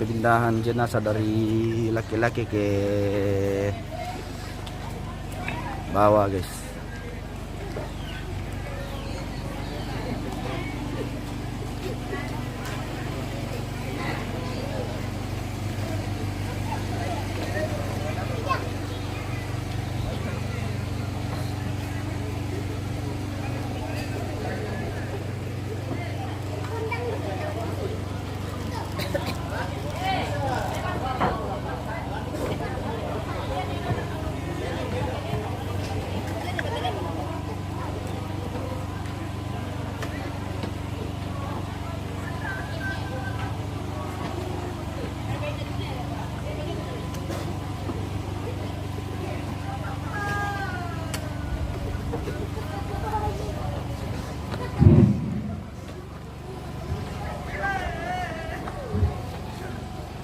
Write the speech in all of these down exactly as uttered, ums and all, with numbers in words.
Pindahan jenazah dari laki-laki ke bawah, guys.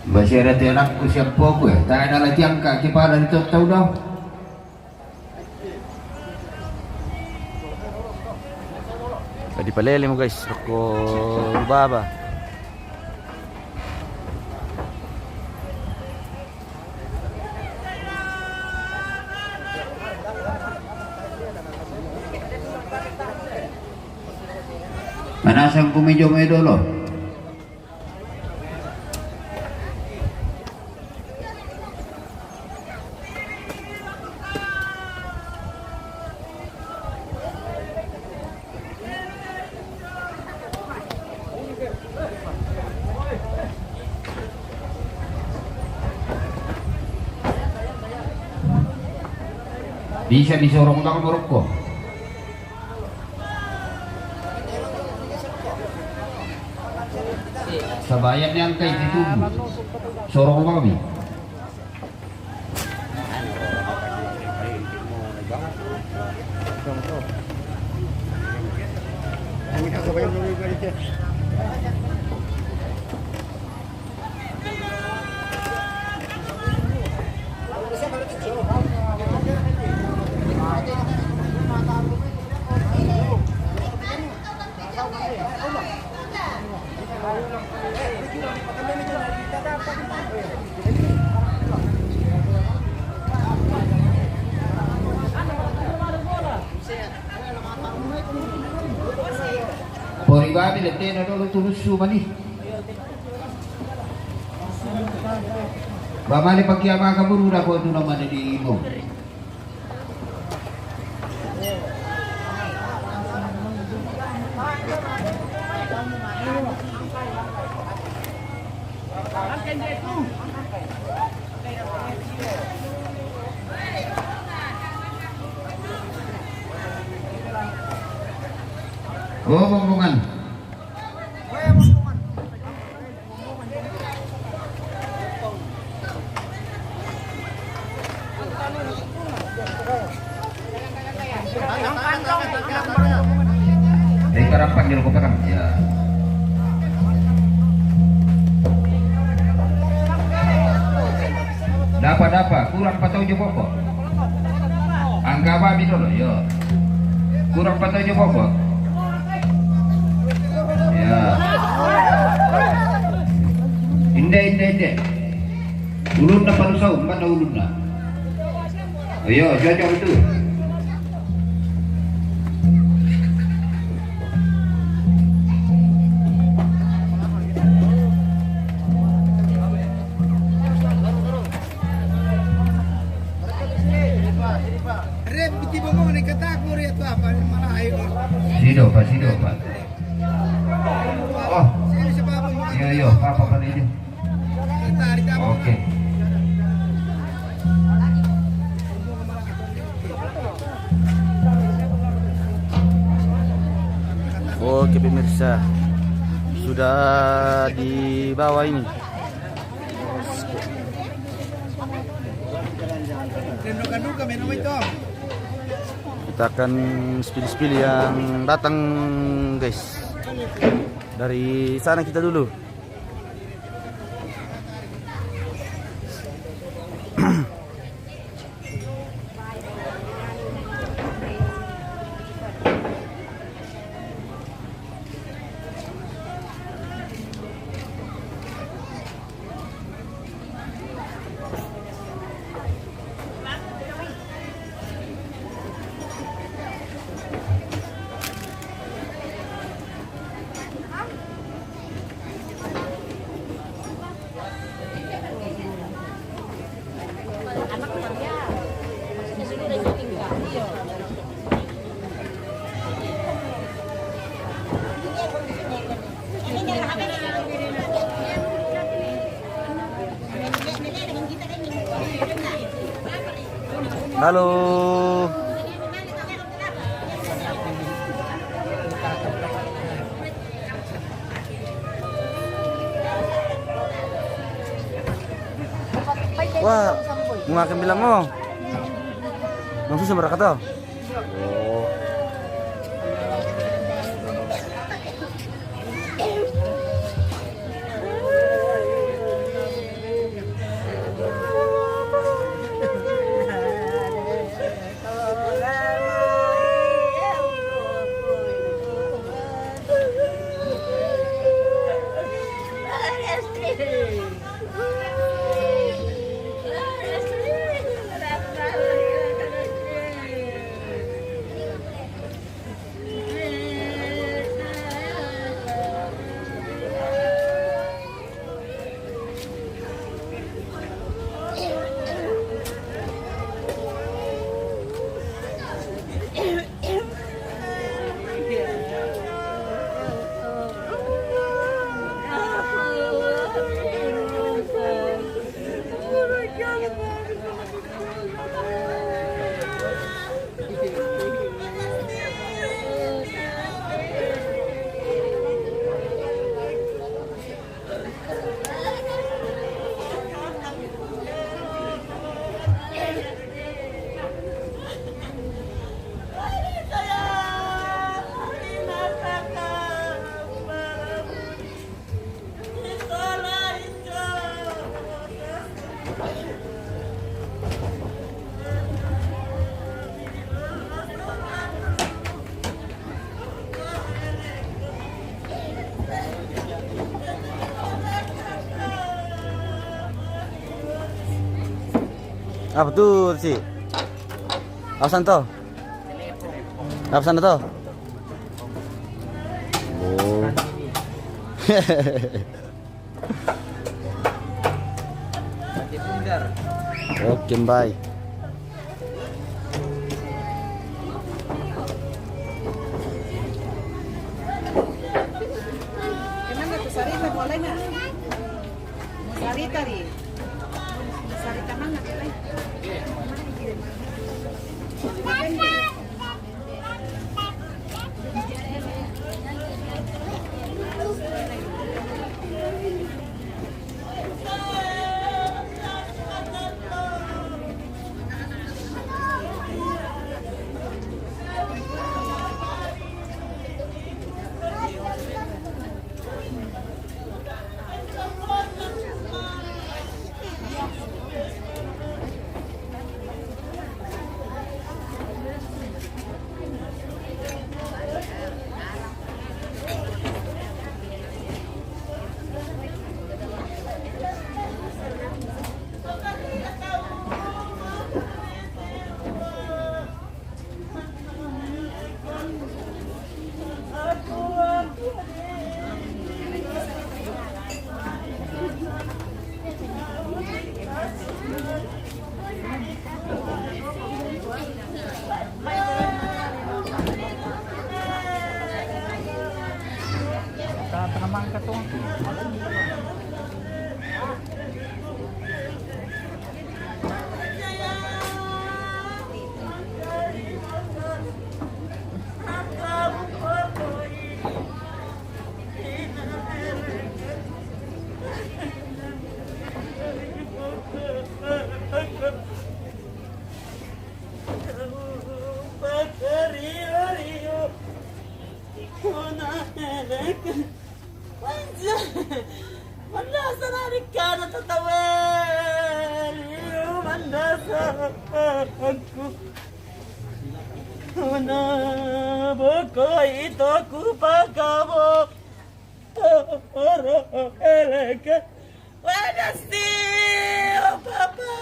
Masih ada tianakku siapa ku ya? Tak ada lagi angkat kepala di tau dah. Tadi palele mo, guys, ko baba. Manasang kumijo mo dolo. Bisa disorong bang morokko. Sabayan yang kai itu sorong bang mi. Pori babi letena dolo tu rusu mani. Ba male pakia maka buru da ko tu nama de di imo. Oh, rombongan. Dari parapan di rokok perang. Ya. Dapat, dapat. Kurang patau jo pokok. Angka babi dulu, yo. Kurang patau jo pokok. Ya. Inde, inde, inde. Ulunna palu saung, mana ulunna? Ayo, cocok itu. Rep, biti bomo ne kataku, rep apa, malah ayo. Sido, Pak, sido, Pak. Oh. Iya, iya, apa-apa ini. Oke. Oke, pemirsa, sudah di bawah ini. Kita akan spill-spill yang datang, guys. Dari sana kita dulu. Halo. Wah, mau makan bilang mo. Maksud seberapa kata? Oh. Apa tu, si? Apa sana tu? Apa sana tu? Oh. Oke, bye. Kemana tu sarita boleh nggak? Mau sarita di? Mau sarita mana tu, eh? Manasa na rikana tataweri, manasa aku. Una boko ito kupakabo. Oro eleke. Wala si, oh, papa.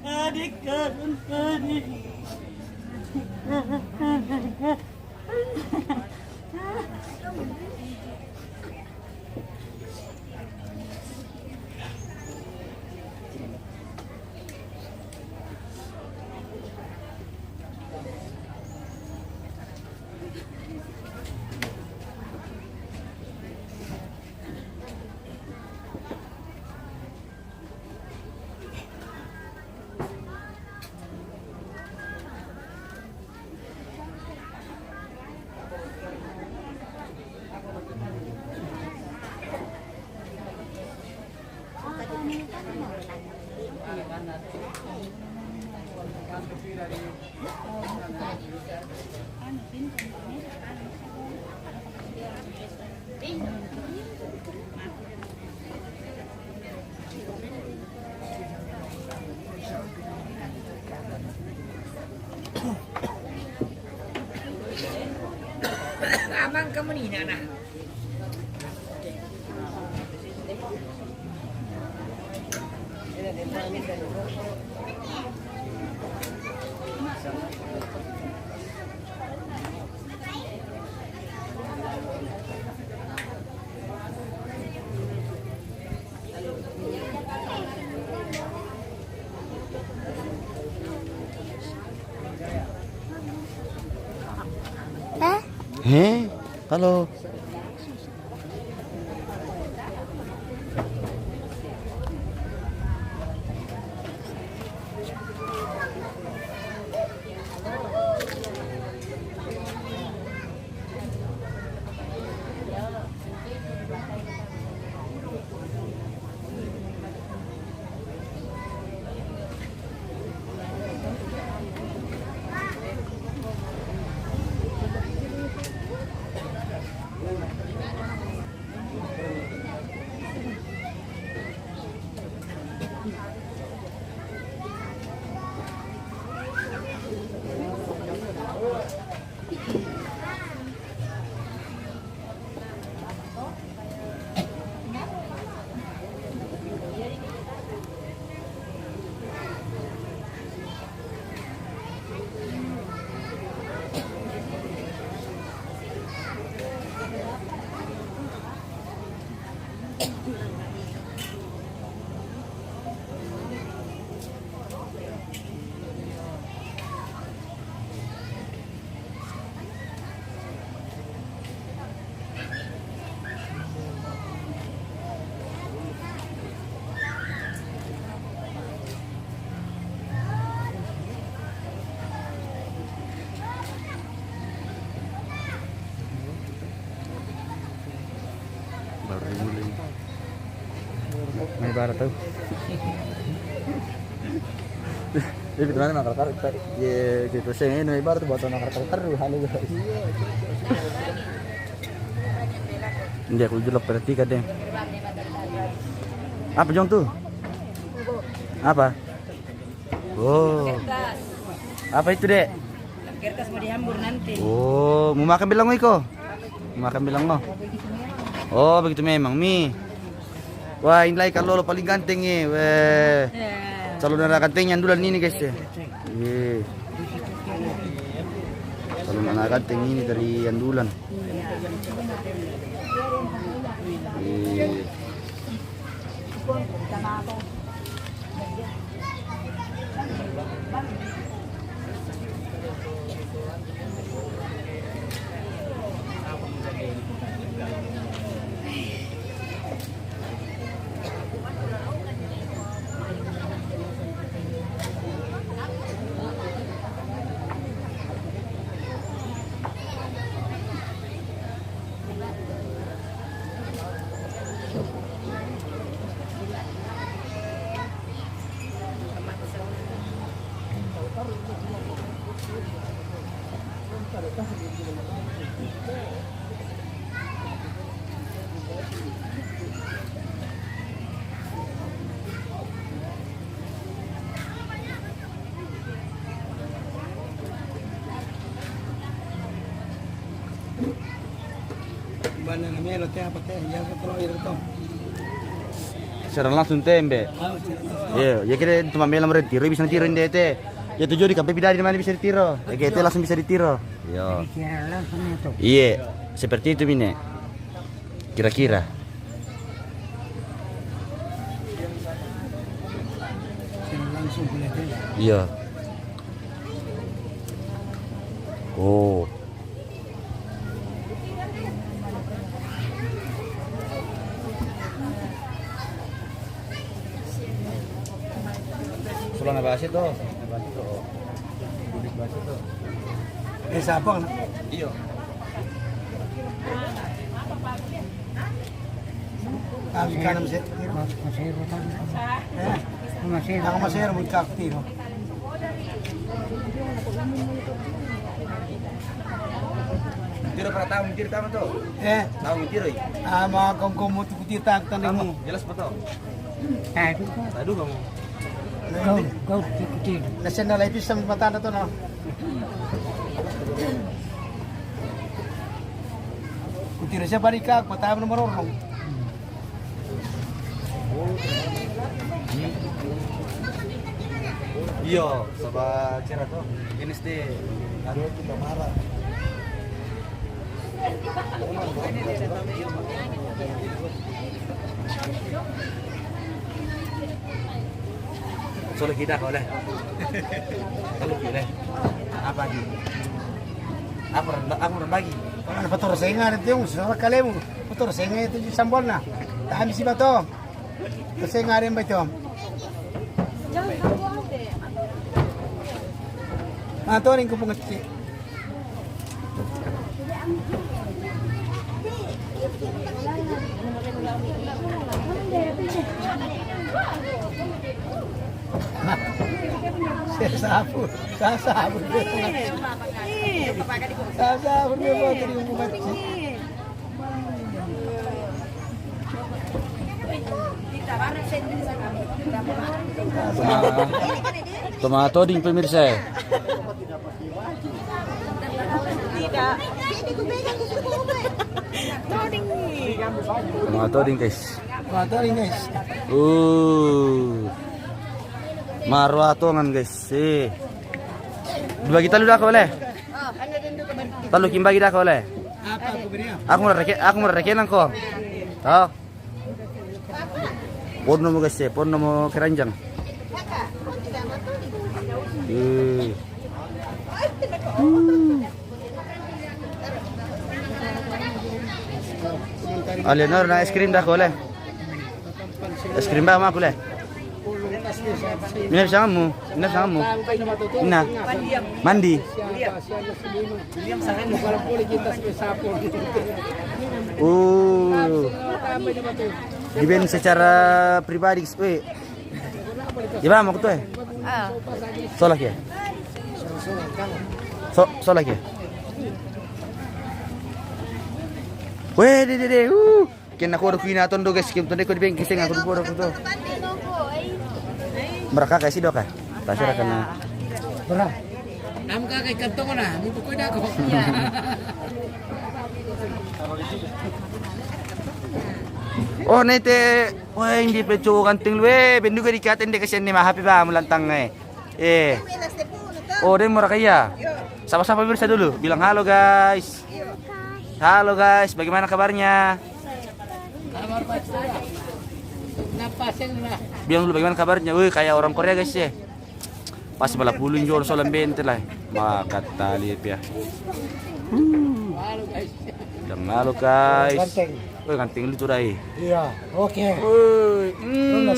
Adik kan tadi. Aman kamu ni, Nana. Eh? Hei, halo. Baru dimulai. Mai bara tau. Jadi teman makan kar, ye, gitu sih, ini mai bara tu buat makan kar, halo guys. Dia aku julak perhatikan deh. Apa jong tu? Apa? Oh. Apa itu, Dek? Kertas mau dihambur nanti. Oh, mau makan bilang iko? Mau makan bilang mo? Oh, begitu memang, Mi. Wah, ini lai kalau lo paling ganteng, eh. Weh. Ya. Calon anak gantengnya Andulan ini, guys, ya. Iya. Calon anak ganteng ini dari Andulan. Iya. Bana na melo te apa te, ya, ko tro ira to. Serang langsung tembe. Langsung. Iya, ya kita cuma melo retiro, bisa tiro inde te. Ya tujuh di kampe pidadi mana bisa ditiro. Ya kita langsung bisa ditiro. Iya. Serang langsung itu. Iya, seperti itu, Mine. Kira-kira. Serang langsung boleh te. Iya. Oh. Sulang na basi to. Sulang na basi to. Dudik basi to. Eh, siapa? Iyo. Kami kana masero. Masero tan. Eh? Masero. Ang masero mo kakti, no? Tiro para tahu, tiro tama to. Eh? Tahu tiro, eh. Ama kong komo tu kutita tanding mo. Jelas pa to? Tadu. Tadu kamu. Kau, kau ikuti. National life is sama mata na to, no? Kutira siya balik ka, patama na marorong. Iyo, saba cera to. Jenis de. Anu kita marah. Solo kita kau leh. Kalau kita. Apa lagi? Aku rendah, aku rendah lagi. Kalau betul senga itu yang salah kalimu. Betul senga itu sambolna. Tahan di sini betul. Betul senga ada yang betul. Nah, tuh yang kupung kecil. Sa-, sabun, sa-, sabun. Sa-, sabun, dia buat tadi umum. Toma, toma toding, pemirsa, eh. Toma toding, guys. Toma toding, guys. Uh. Maroa tongan, guys. Eh. Dibagi talu dah ko leh. Talu kin bagi dah ko leh. Aku mereke, aku mereke nang ko. Tau. Ponno mo, guys, eh, ponno mo keranjang. Eh. Alianor, na es krim dah ko leh. Es krim ba ma aku leh. Mina bisa kamu, mina bisa kamu. Mina. Mandi. Oh. Diben secara pribadi, weh. Di mana waktu, eh? Ah. Solak ya? So, solak ya? Weh, deh, deh, deh. Uh. Kena ko do kina tondo, guys, kim tondo ko di bengke sing aku do ko do. Mereka kasih doka. Tasira kana. Berah. Am ka kay kanto ko na, mo ko dako. Oh, nete, wah, hindi pe cowok ganteng lu, eh, bendu gua dikatain deh, kasihan nih, mah, happy ba, mulantang, eh. Eh. Oh, dia murah kaya. Sapa-sapa bisa dulu, bilang halo, guys. Halo, guys, bagaimana kabarnya? Bilang dulu bagaimana kabarnya. Wih, kayak orang Korea, guys, ya. Pas malah pulun jual solam bentel lah. Maka tali pia. Udah malu, guys. Ganteng. Wih, ganteng lu tuh, Dai. Iya, oke. Wih, hmm.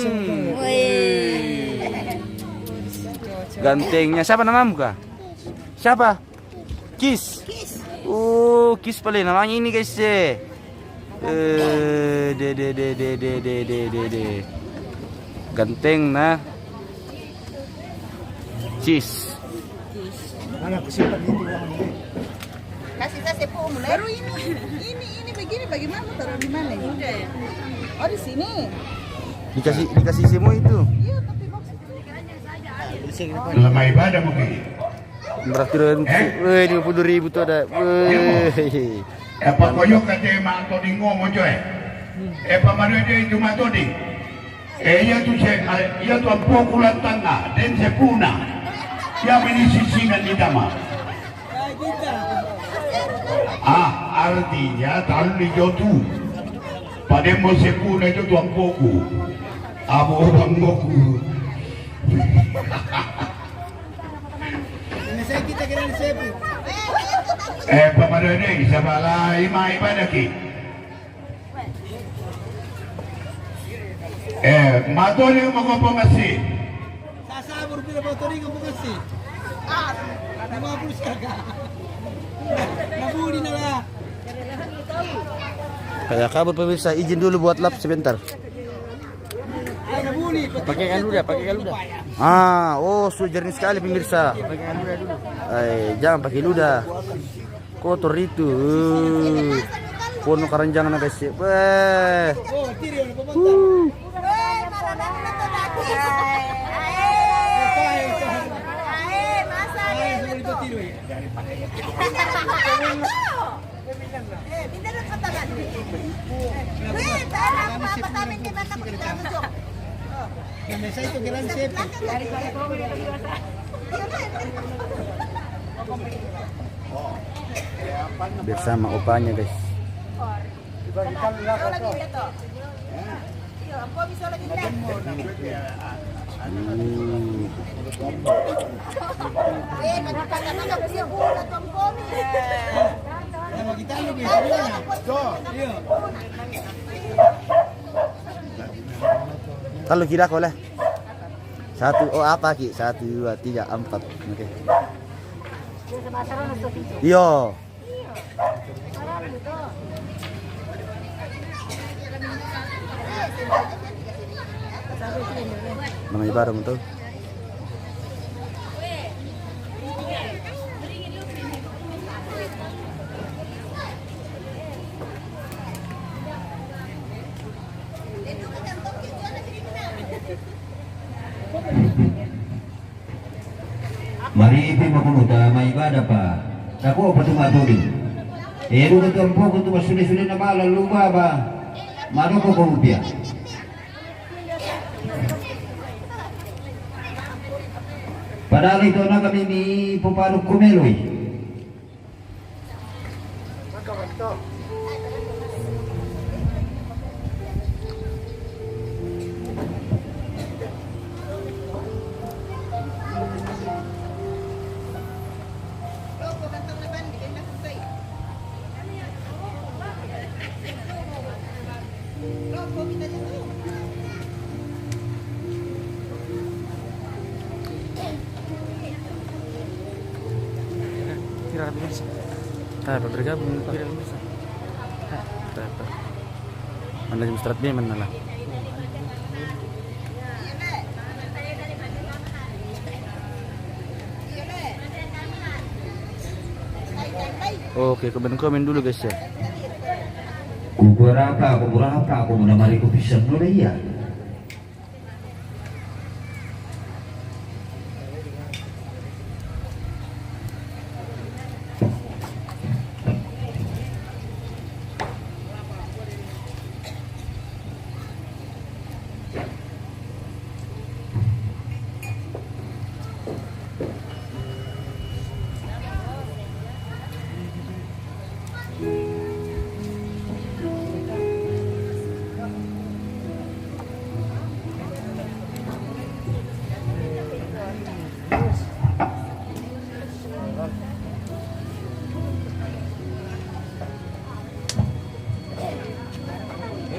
Wih. Gantengnya. Siapa namamu, Kak? Siapa? Kis. Kis. Oh, Kis pale namanya ini, guys, eh. Eh, de, de, de. Ganteng, nah. Cis. Mana aku simpan itu uang ini? Kasih saya sepuluh mulai. Baru ini, ini, ini begini, bagaimana taruh di mana ini? Oh, di sini. Dikasih, dikasih semua itu. Iya, tapi maksudnya. Lemah ibadah mungkin. Berarti, eh? Weh, lima puluh ribu tuh ada. Weh. Epa koyo kate ma toding mo mojo, eh. Epa mare de itu ma toding. Eh, iya tu se, ah, iya tu ampoku lantanga, den sepuna. Iya mini sisinan ni dama. Ah, artinya talu ni jotu. Pademo sepuna jotu ampoku. Abo ampoku. Eh, pamadodeng, sabala ima ibadah ki. Eh, matoli mo ko pongasi. Sasabur pila matoli ko pongasi. Lima puluh saka. Nabuli na la. Ya, kabur pemirsa, izin dulu buat lap sebentar. Pakai galuda, pakai galuda. Ah, oh, su jernih sekali pemirsa. Pakai galuda dulu. Eh, jangan pakai luda. Kotor itu. Eh, penuh keranjang na guys. Weh. Uh. Bersama opanya guys. Hmm. Kalau kira kau lah. Satu, oh, apa ki? Satu, dua, tiga, empat. Oke. Iyo. Nama ibadah tu? Mari ipi makunuta ma ibadah pa. Tako pa tu matuli. Eru ka tu ampo ka tu masuli-suli na bala luba ba. Mano ko ko rupia. Padahal itu na kami ni pupanu kumelui. Kira habis. Ah, bergabung. Kira habis. Ah, tak, tak. Mana jam start dia mana lah? Oke, komen-komen dulu guys ya. Kukurapa, kukurapa, kumunamari kupisan dulu ya.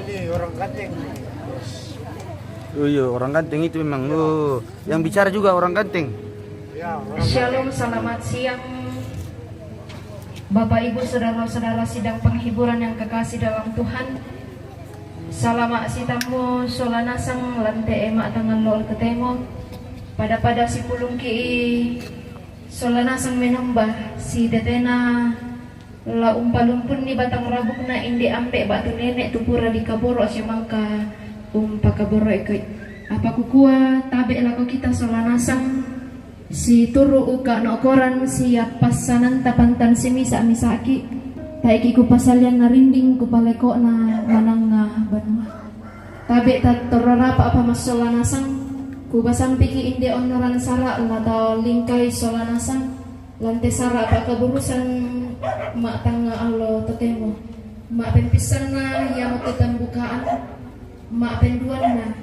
Ini orang ganteng. Oh iya, orang ganteng itu memang. Oh, yang bicara juga orang ganteng. Ya, orang Shalom, ganteng. Selamat siang. Bapak, Ibu, saudara-saudara sidang penghiburan yang kekasih dalam Tuhan. Salama' sitammu sola nasang lan te ma' tangallo' allo totemo. Pada-pada sipulungki'i sola nasang menomba, sitetena la umpalumpunni batang rabukna inde' ambe' ba'tu nene' tu pura dikaboro' sia mangka umpakaboro'ki. Apa kukua, tabe' lako kita sola nasang, situru' uka'no' koran sia passananta pantan simisa'-misa'ki', tae'ki' kupasalian narinding kupaleko'na manangnga banua. Tabe' tattororapa' apa massola nasang, kupasampiki' inde' onnoran sara' la talingkai sola nasang, lan te sara' pa'kaburusan ma' tangnga allo totemo. Ma'pempissanna iamotu tambukaan, ma'penduanna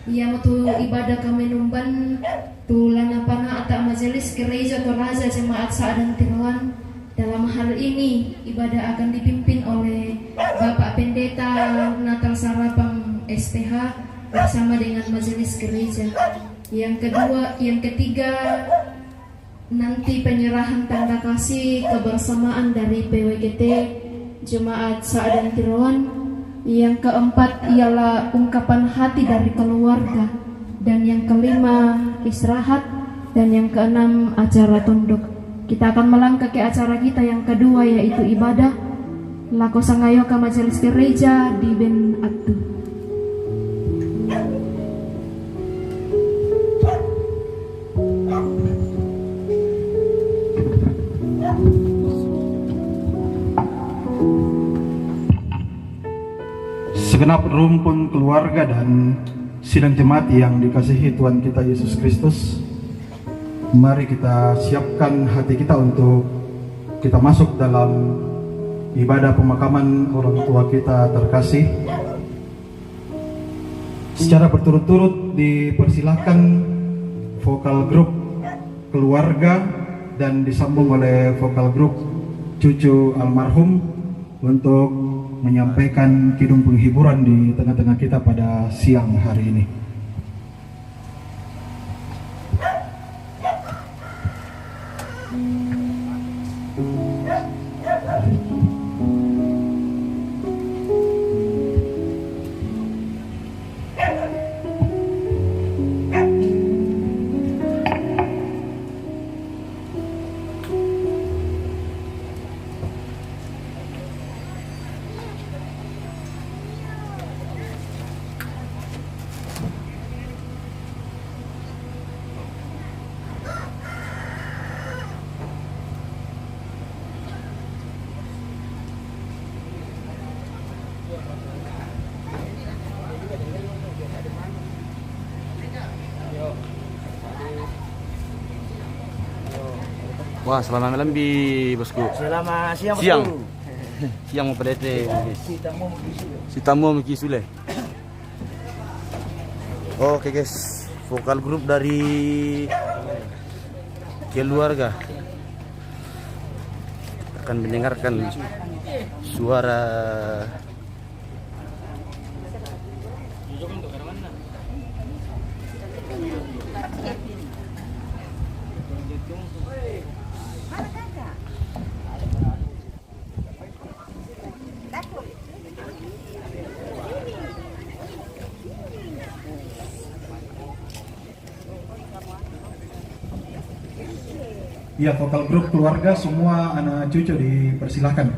iamotu ibadah kamenomban tu la napana'ta Majelis Gereja Toraja Jemaat Sa'dan Tiroan. Dalam hal ini, ibadah akan dipimpin oleh Bapak Pendeta Natal Sarapang, S T H, bersama dengan Majelis Gereja. Yang kedua, yang ketiga, nanti penyerahan tanda kasih kebersamaan dari P W G T Jemaat Sa'dan Tiroan. Yang keempat ialah ungkapan hati dari keluarga. Dan yang kelima, istirahat. Dan yang keenam, acara tondok. Kita akan melangkah ke acara kita yang kedua, yaitu ibadah. Lako sangayo ka majelis gereja di ben atu. Segenap rumpun keluarga dan sidang jemaat yang dikasihi Tuhan kita Yesus Kristus, mari kita siapkan hati kita untuk kita masuk dalam ibadah pemakaman orang tua kita terkasih. Secara berturut-turut dipersilahkan vokal grup keluarga dan disambung oleh vokal grup cucu almarhum untuk menyampaikan kidung penghiburan di tengah-tengah kita pada siang hari ini. Wah, selamat malam, Bi, bosku. Selamat siang, siang, bosku. Siang, Pak D T. Si tamu miki sule. Oke, guys, vokal grup dari keluarga akan mendengarkan suara. Ya, vokal grup keluarga semua anak cucu dipersilahkan.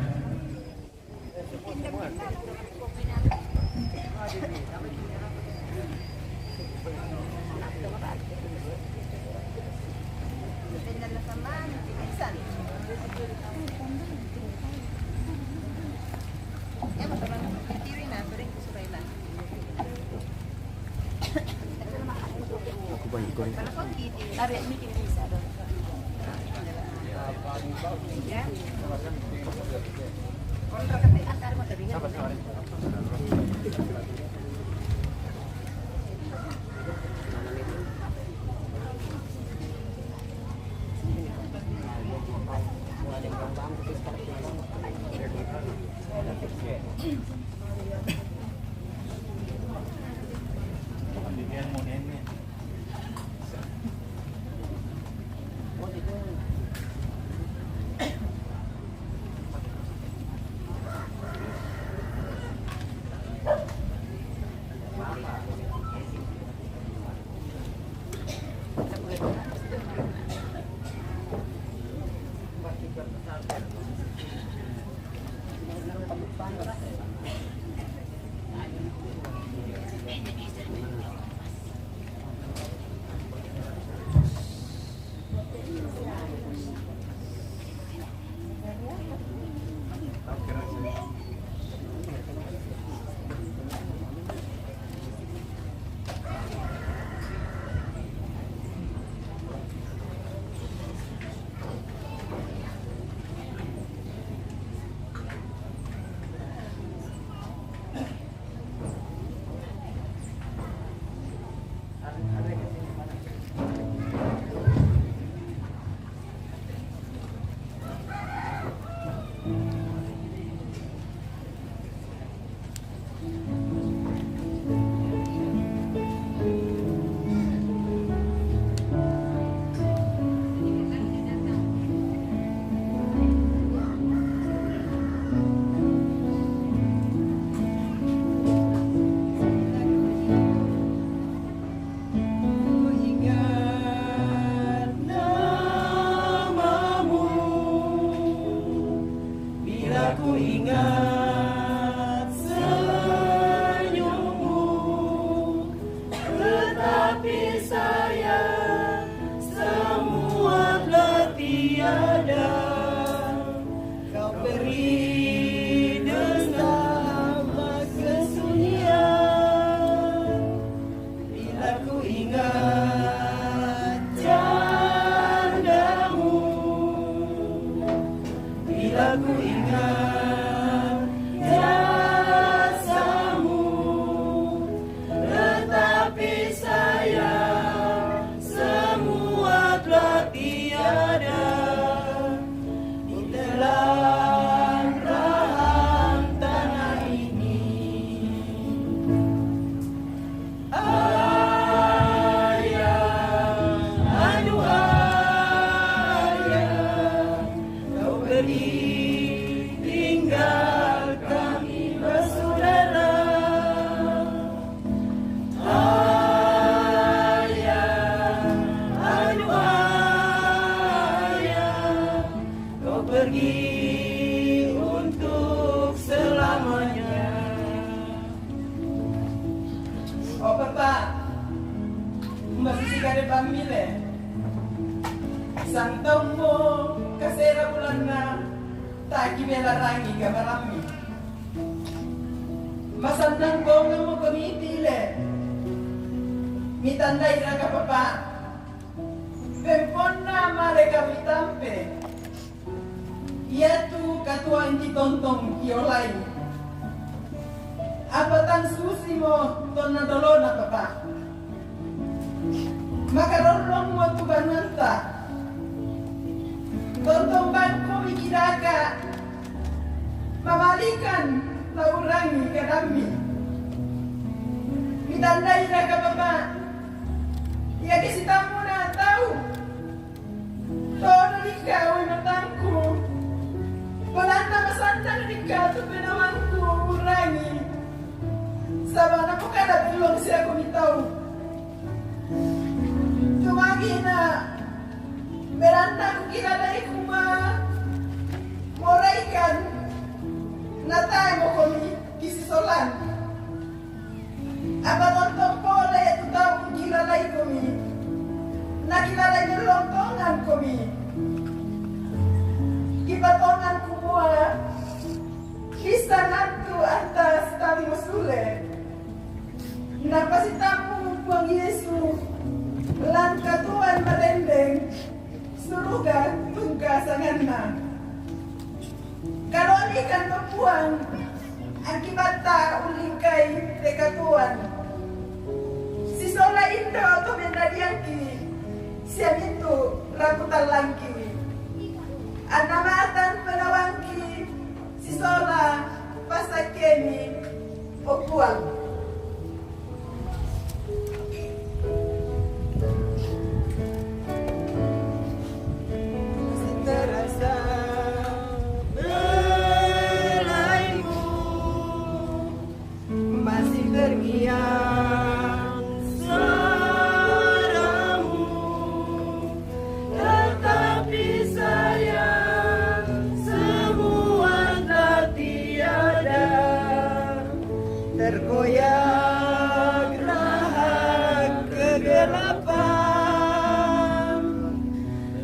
Saya semua telah tiada. Kau beri dengan kesunyian. Bila ku ingat jandamu, bila ku ingat jasamu, tetapi sayang semua telah tiada. Ditelan rahang tanah ini. Ayah, aduh ayah, kau pergi tinggal kami bersaudara. Ayah, aduh ayah, kau pergi untuk selamanya. O Bapa, masisi ka depan mi le. Sang taun mo kasera bulanna, taki bela rangi ka malammi. Masannang bonga mo ko miti le. Mitandai raka Bapa. Pemponna male kami tampe. Iatu katuoan kitontong kiolai. Apa tang susi mo tonna dolona Bapa. Makarorrong mo tu banuanta. Tontong bangko mikidaka. Mamalikan laurangi kadammi. Mitandai raka Bapa. Ia ke sitammu na tau. Todo dikka, oi matangku. Belanna masannang dikka tu penawangku urangi. Saba napokada bellong siako mitau. Tumagina belanna kukilalai kuma moraikan natae mokomi kisisolan. Apa tontong pole tu tau kilalai komi. Nakilalai bellong tongan komi. Kipatongan kumua. Bisa nantu anta sitammu sule. Napasitammu Puang Yesu. Lan katuoan madendeng. Suruga tungka sanganna. Kalonikan to Puang, akibatta ullingkai te katuoan. Sisola indo to mennadiangki, sia mintu lakutallangki. Anna matan penawangki, sisola passakkemi, o Puang. Masih terasa belaimu, masih terngiang suaramu, tetapi sayang semua telah tiada. Terkoyak rahang kegelapan,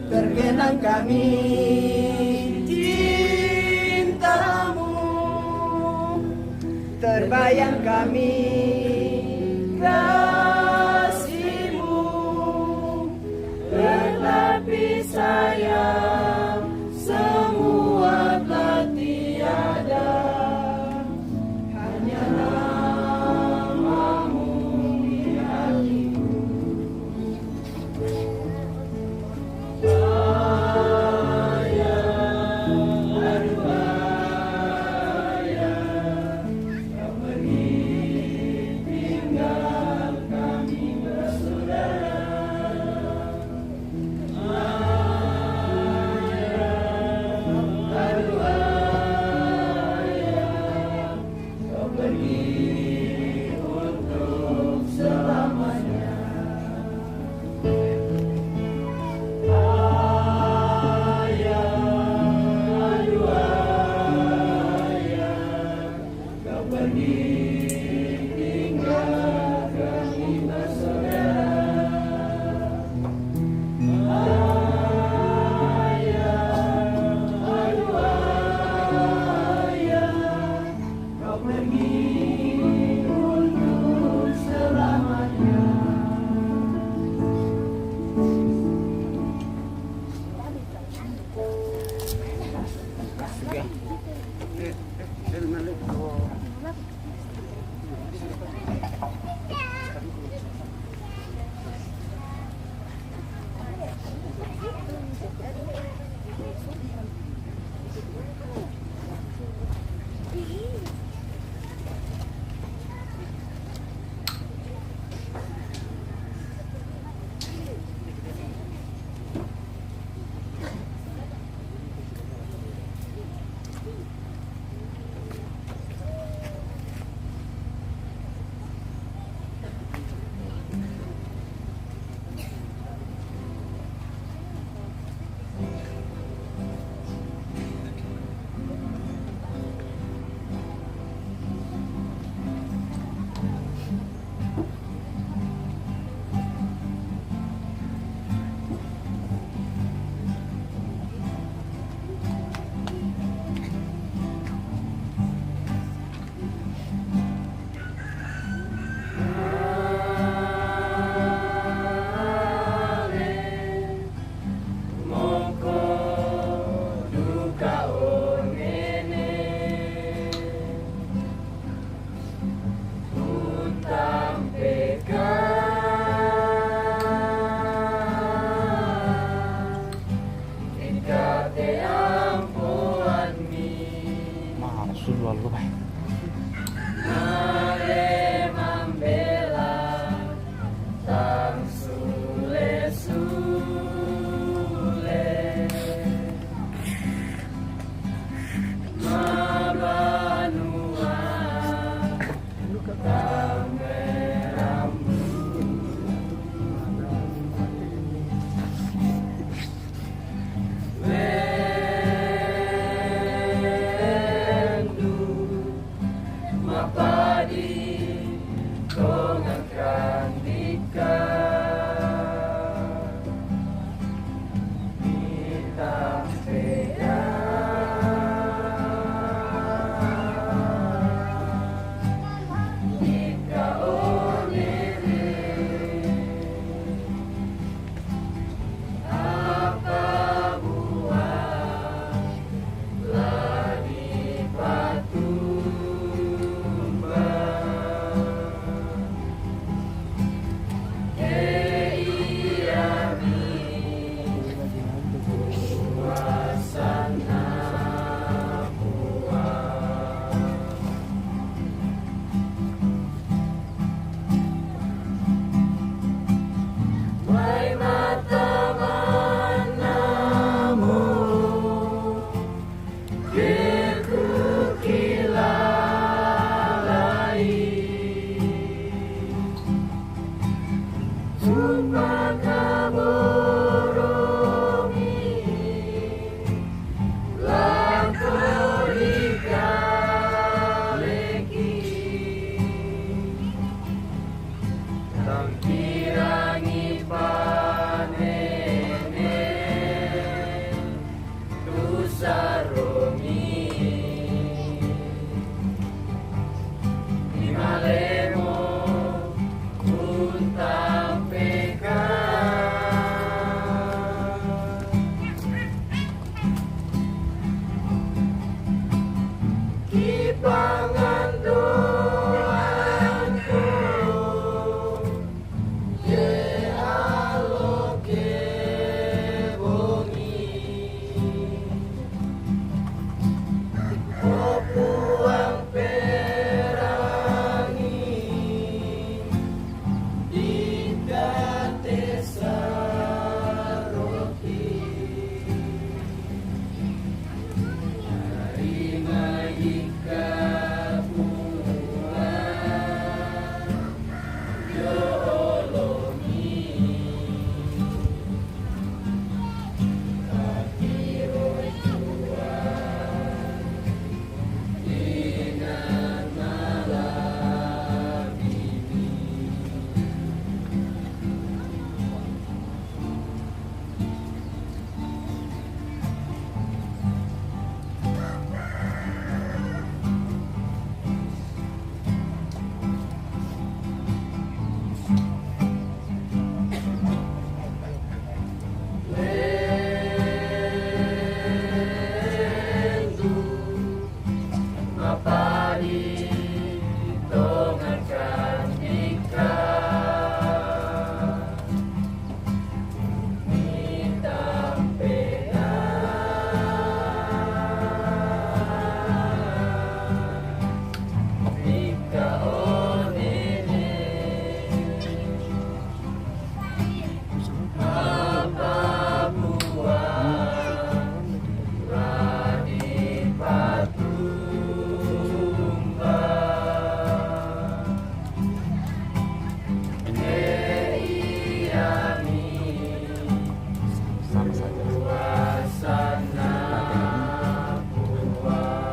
tergenang kami cintamu, terbayang kami kasihmu. Tetapi sayang, semua telah tiada. Hanya namamu di hatiku. Ayah, aduh ayah, kau pergi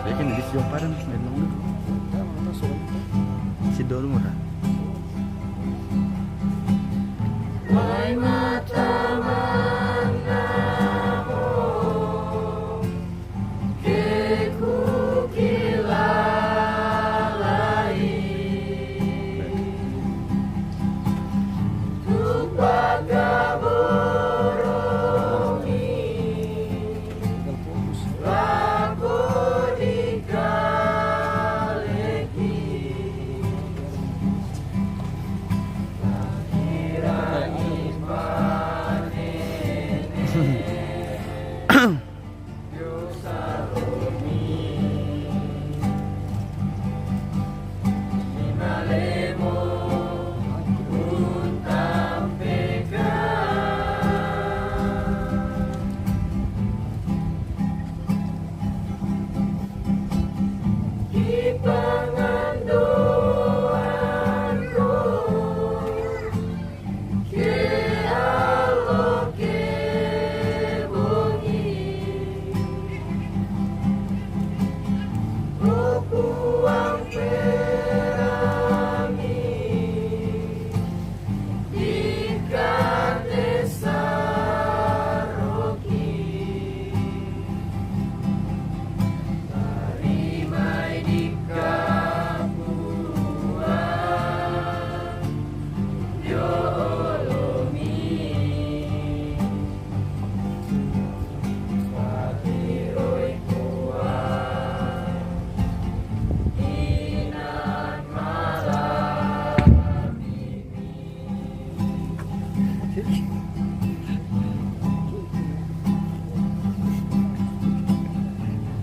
Bikin di video parang, may mga si Doro Mura.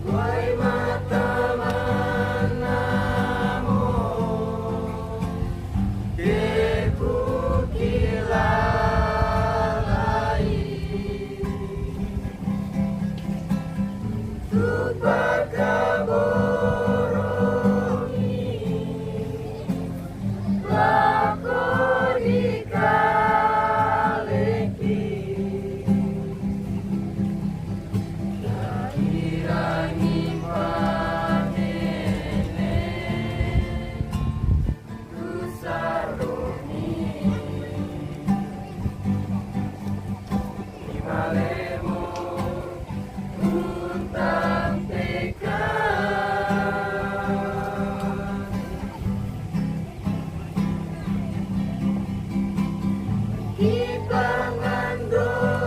Wai mata manamo, ke ku kilalai. Tu pakaboromi, lako di kaleki. Dari rangi panene, tu saromi. Imalemo untang teka. Kita mandoangko.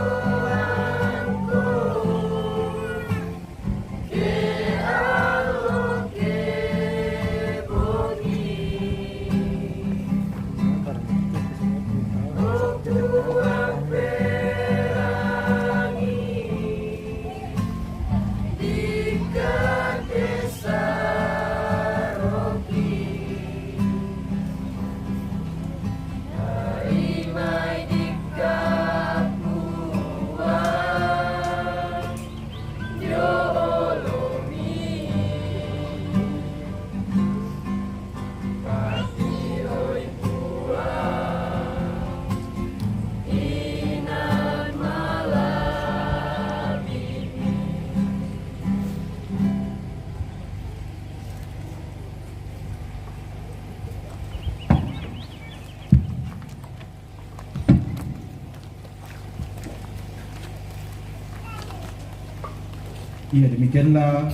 Iya, demikianlah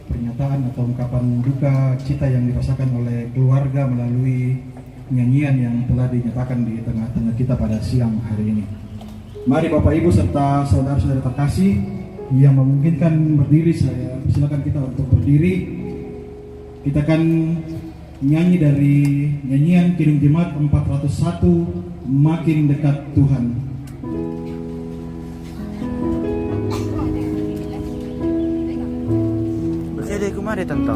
pernyataan atau ungkapan duka cita yang dirasakan oleh keluarga melalui nyanyian yang telah dinyatakan di tengah-tengah kita pada siang hari ini. Mari Bapak Ibu serta saudara-saudara terkasih yang memungkinkan berdiri, saya silakan kita untuk berdiri. Kita akan nyanyi dari nyanyian Kidung Jemaat empat ratus satu, Makin Dekat Tuhan. Bersede kumare tanto.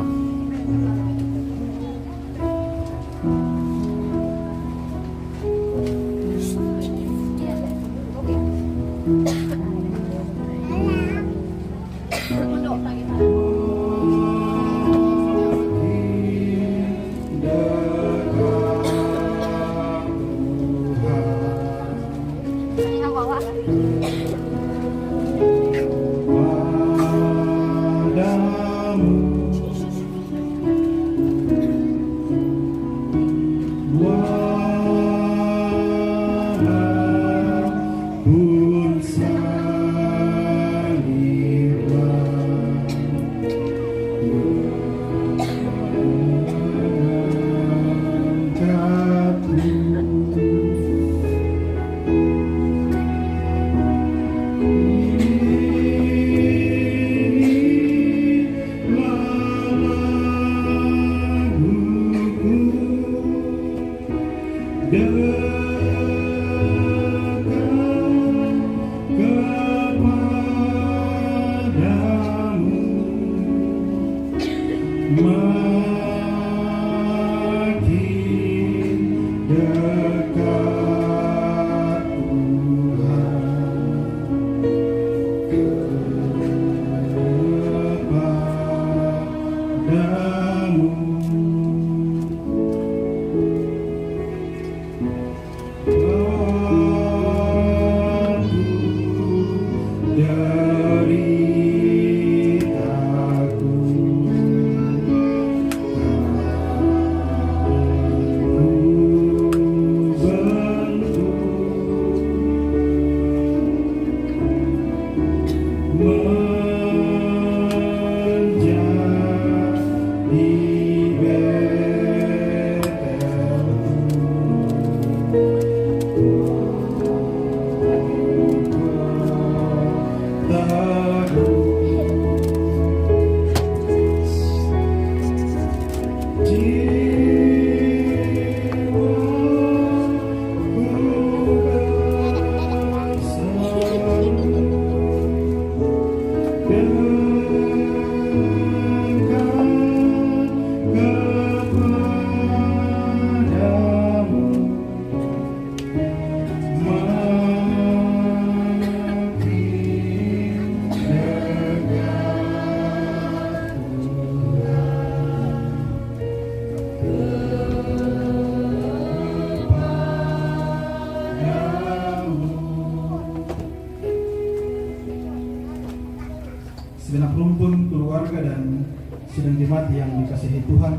Segenap rumpun keluarga dan sidang jemaat yang dikasihi Tuhan,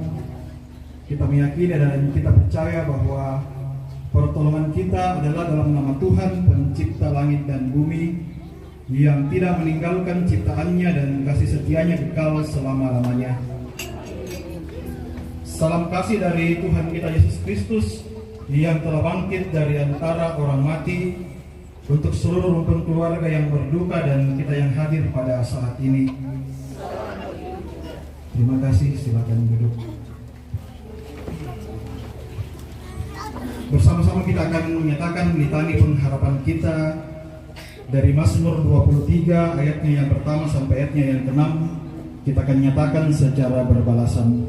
kita meyakini dan kita percaya bahwa pertolongan kita adalah dalam nama Tuhan, pencipta langit dan bumi, yang tidak meninggalkan ciptaannya dan kasih setianya kekal selama-lamanya. Salam kasih dari Tuhan kita Yesus Kristus yang telah bangkit dari antara orang mati, untuk seluruh rumpun keluarga yang berduka dan kita yang hadir pada saat ini. Terima kasih, silakan duduk. Bersama-sama kita akan menyatakan litani pengharapan kita dari Mazmur dua puluh tiga, ayatnya yang pertama sampai ayatnya yang keenam. Kita akan nyatakan secara berbalasan.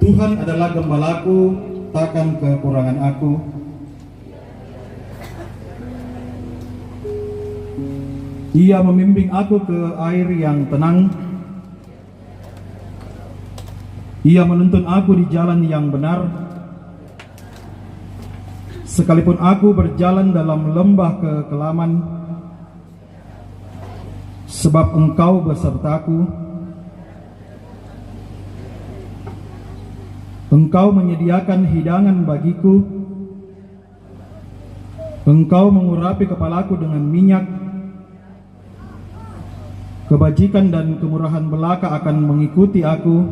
Tuhan adalah gembalaku, takkan kekurangan aku. Ia membimbing aku ke air yang tenang. Ia menuntun aku di jalan yang benar. Sekalipun aku berjalan dalam lembah kekelaman, sebab Engkau besertaku. Engkau menyediakan hidangan bagiku. Engkau mengurapi kepalaku dengan minyak. Kebajikan dan kemurahan belaka akan mengikuti aku,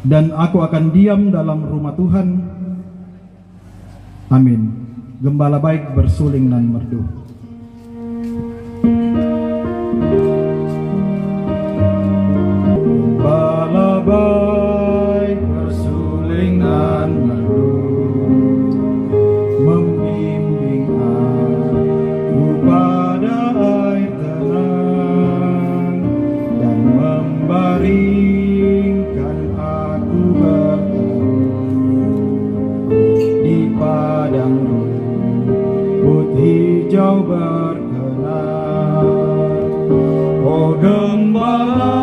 dan aku akan diam dalam rumah Tuhan. Amin. Gembala baik bersuling nan merdu. Gembala baik bersuling nan merdu, membimbing aku pada air tenang, dan membaringkan aku berteduh di padang rumput hijau berkenan. Oh gembalaku,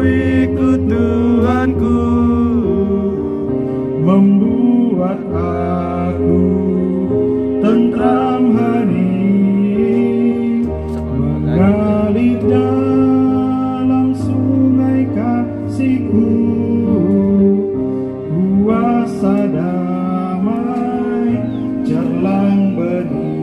ikut Tuhanku, membuat aku tentram, hening, mengalir dalam sungai kasihku, kuasa damai cerlang bening.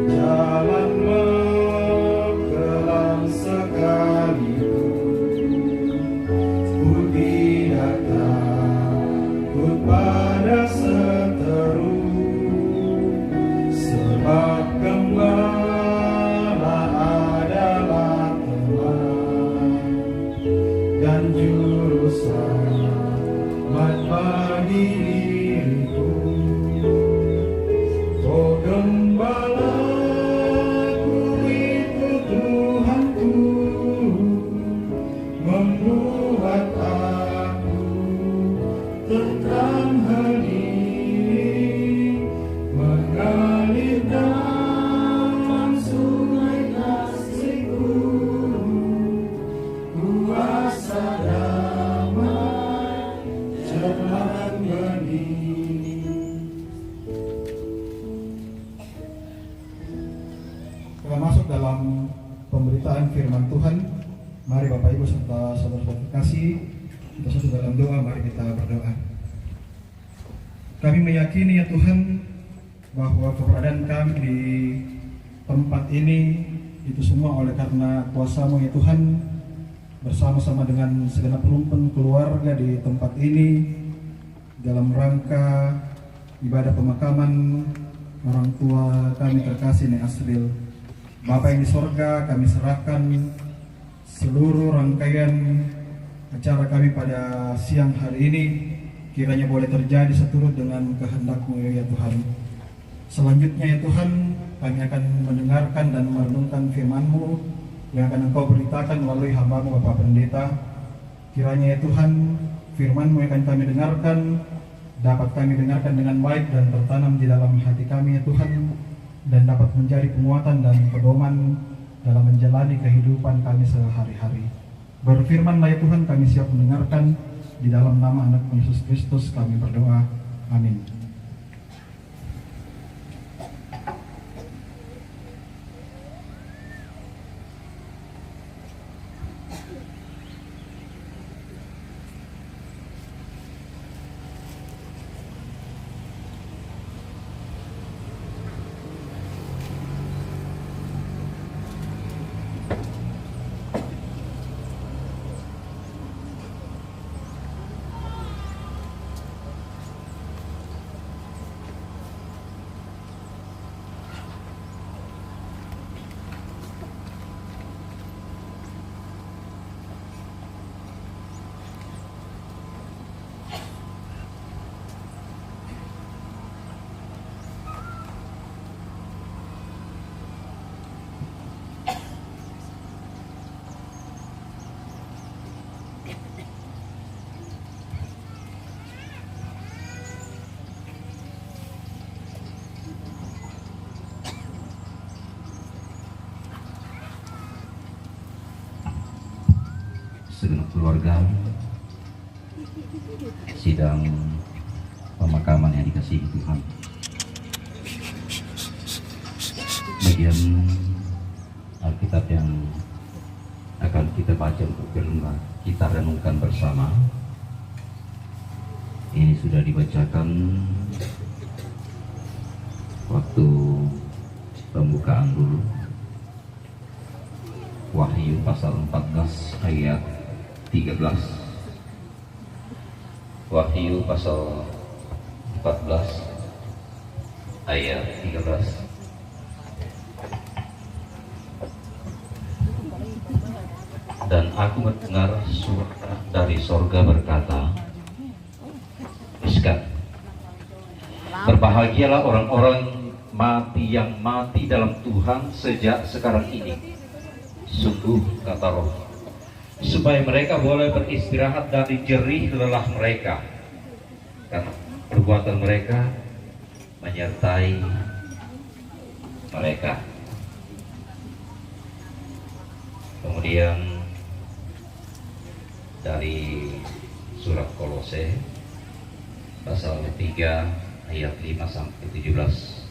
Jalan mengkelam sekalipun, ku tidak takut pada seteru, sebab gembala adalah teman dan juru selamat bagi diriku. Oh gembalaku, itu Tuhanku, membuat aku tentram, hening, mengalir dalam sungai kasihku, kuasa damai cerah bening. Kita masuk dalam pemberitaan firman Tuhan. Mari Bapak Ibu serta saudara-saudara terkasih, kita satu dalam doa, mari kita berdoa. Kami meyakini, ya Tuhan, bahwa keberadaan kami di tempat ini itu semua oleh karena kuasa-Mu, ya Tuhan, bersama-sama dengan segenap rumpun keluarga di tempat ini dalam rangka ibadah pemakaman orang tua kami terkasih, Nek Asril. Bapa yang di sorga, kami serahkan seluruh rangkaian acara kami pada siang hari ini, kiranya boleh terjadi seturut dengan kehendak-Mu, ya Tuhan. Selanjutnya, ya Tuhan, kami akan mendengarkan dan merenungkan firman-Mu yang akan Engkau beritakan melalui hamba-Mu, Bapak Pendeta. Kiranya, ya Tuhan, firman-Mu yang akan kami dengarkan dapat kami dengarkan dengan baik dan tertanam di dalam hati kami, ya Tuhan, dan dapat menjadi penguatan dan pedoman dalam menjalani kehidupan kami sehari-hari. Berfirmanlah, ya Tuhan, kami siap mendengarkan. Di dalam nama Anak Yesus Kristus kami berdoa. Amin. Segenap keluarga, sidang pemakaman yang dikasihi Tuhan. Bagian Alkitab yang akan kita baca untuk renungan, kita renungkan bersama, ini sudah dibacakan waktu pembukaan dulu. Wahyu pasal empat belas ayat tiga belas. Wahyu pasal empat belas ayat tiga belas. Dan aku mendengar suara dari sorga berkata, "Teruskan. Berbahagialah orang-orang mati yang mati dalam Tuhan sejak sekarang ini. Sungguh," kata Roh, "supaya mereka boleh beristirahat dari jerih lelah mereka. Karena perbuatan mereka menyertai mereka." Kemudian dari surat Kolose pasal tiga ayat lima sampai tujuh belas.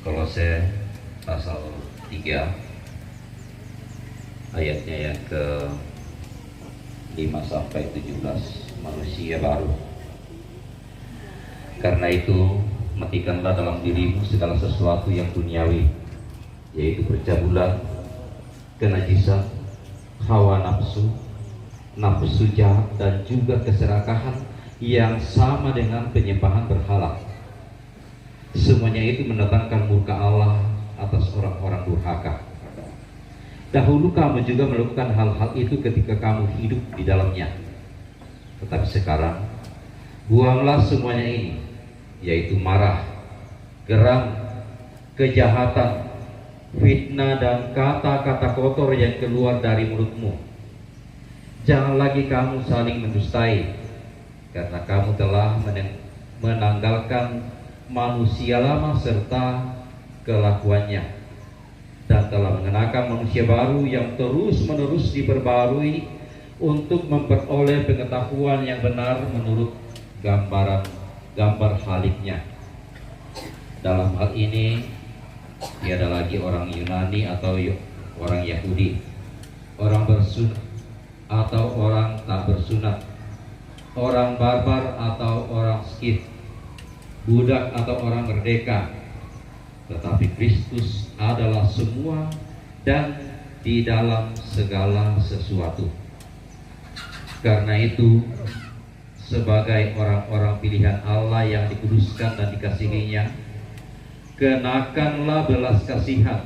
Kolose pasal tiga ayatnya yang ke lima sampai tujuh belas, manusia baru. "Karena itu, matikanlah dalam dirimu segala sesuatu yang duniawi, yaitu percabulan, kenajisan, hawa nafsu, nafsu jahat, dan juga keserakahan yang sama dengan penyembahan berhala. Semuanya itu mendatangkan murka Allah atas orang-orang durhaka. Dahulu kamu juga melakukan hal-hal itu ketika kamu hidup di dalamnya. Tetapi sekarang, buanglah semuanya ini, yaitu marah, geram, kejahatan, fitnah, dan kata-kata kotor yang keluar dari mulutmu. Jangan lagi kamu saling mendustai, karena kamu telah meneng- menanggalkan manusia lama serta kelakuannya, dan telah mengenakan manusia baru yang terus-menerus diperbarui untuk memperoleh pengetahuan yang benar menurut gambaran gambar haliknya. Dalam hal ini, tiada lagi orang Yunani atau Yu- orang Yahudi, orang bersunat atau orang tak bersunat, orang barbar atau orang Skit, budak atau orang merdeka, tetapi Kristus adalah semua dan di dalam segala sesuatu. Karena itu, sebagai orang-orang pilihan Allah yang dikuduskan dan dikasihinya, kenakanlah belas kasihan,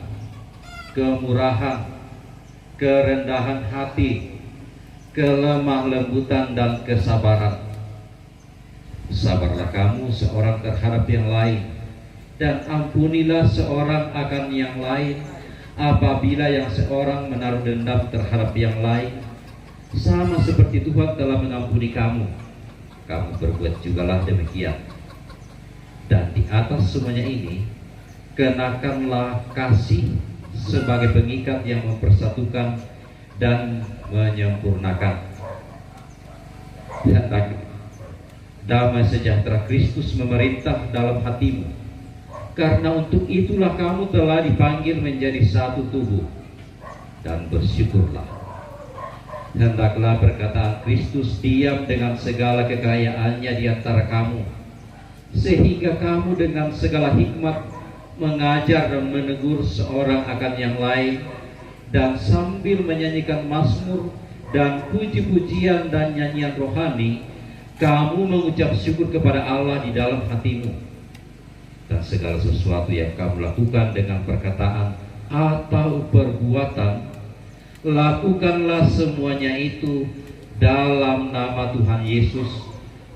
kemurahan, kerendahan hati, kelemah lembutan, dan kesabaran. Sabarlah kamu seorang terhadap yang lain, dan ampunilah seorang akan yang lain apabila yang seorang menaruh dendam terhadap yang lain, sama seperti Tuhan telah mengampuni kamu. Kamu berbuat jugalah demikian. Dan di atas semuanya ini, kenakanlah kasih sebagai pengikat yang mempersatukan dan menyempurnakan. Hendak damai sejahtera Kristus memerintah dalam hatimu. Karena untuk itulah kamu telah dipanggil menjadi satu tubuh, dan bersyukurlah. Hendaklah perkataan Kristus diam dengan segala kekayaannya di antara kamu, sehingga kamu dengan segala hikmat mengajar dan menegur seorang akan yang lain, dan sambil menyanyikan mazmur dan puji-pujian dan nyanyian rohani, kamu mengucap syukur kepada Allah di dalam hatimu. Dan segala sesuatu yang kamu lakukan dengan perkataan atau perbuatan, lakukanlah semuanya itu dalam nama Tuhan Yesus,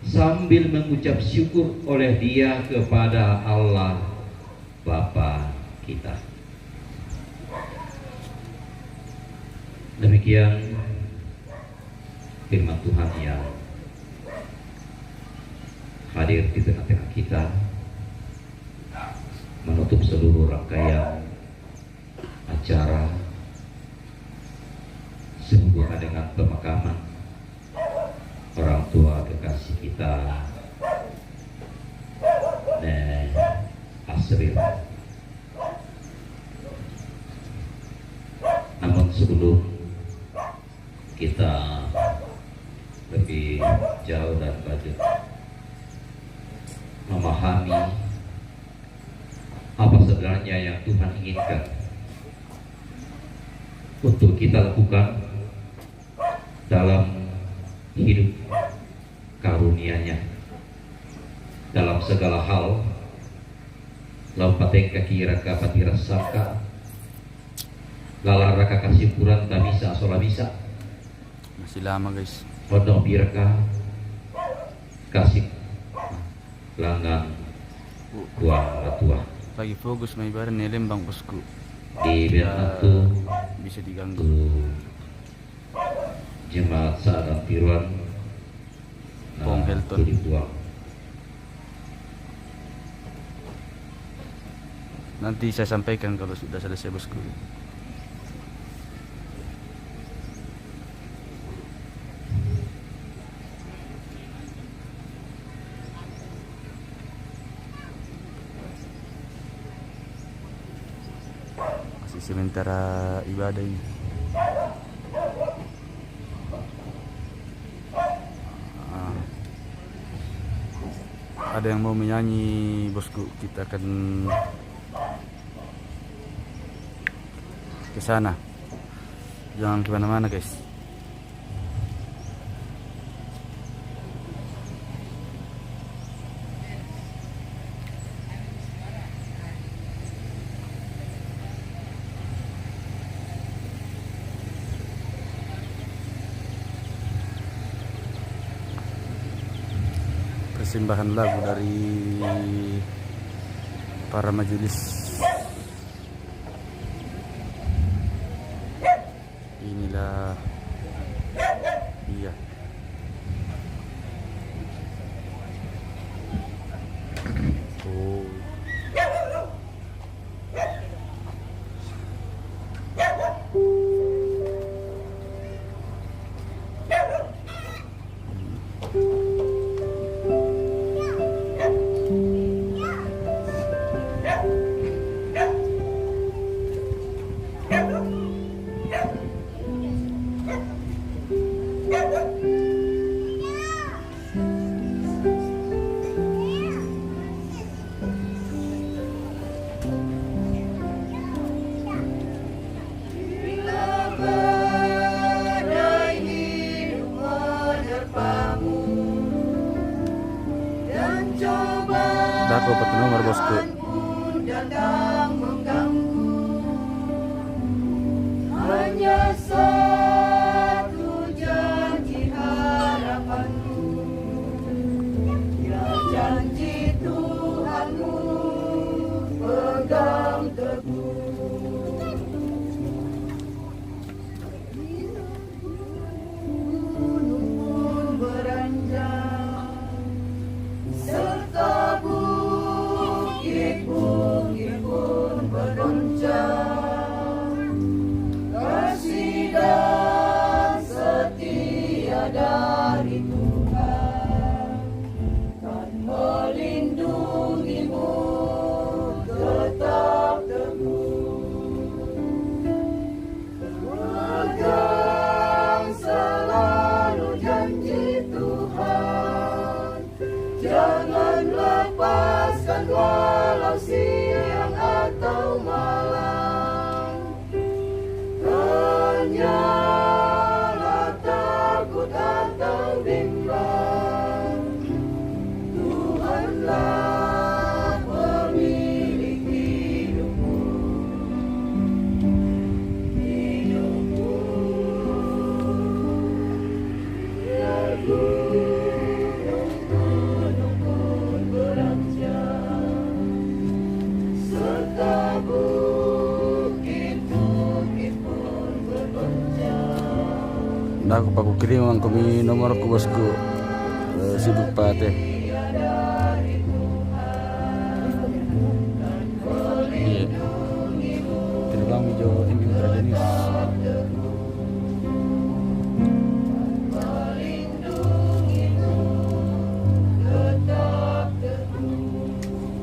sambil mengucap syukur oleh Dia kepada Allah Bapa kita. Demikian firman Tuhan yang hadir di tengah-tengah kita, menutup seluruh rangkaian acara sehubungan dengan pemakaman orang tua kekasih kita, Nek Asril. Namun, sebelum kita lebih jauh dan lanjut memahami apa sebenarnya yang Tuhan inginkan untuk kita lakukan dalam hidup karunia-Nya, dalam segala hal, lau patengka kira ka patira saka, lalara ka kasipuran ta bisa sola bisa. Masih lama, guys. Ono pira ka kasih langan Puang Matua. Lagi fokus mai bareng ni lembang, bosku. Di Bernatu bisa diganggu. Jemaat Sa'dan Tiruan. Nah, Pong Helton. Itu dibuang. Nanti saya sampaikan kalau sudah selesai, bosku. Masih sementara ibadah ini. Ah. Ada yang mau menyanyi, bosku, kita akan ke sana. Jangan kemana-mana, guys. Persembahan lagu dari para majelis. Inilah dia. Oh. Dah, aku dapat nomor, bosku. Hanya satu janji harapanku, ya, janji Tuhanmu pegang teguh. Gunung pun beranjak, serta bukit-bukit pun bergoncang. Kasih Aku paku kirim ang kami nomor ku, bosku. Eh, sibuk pate. Iya. Terbang hijau ini terjenis.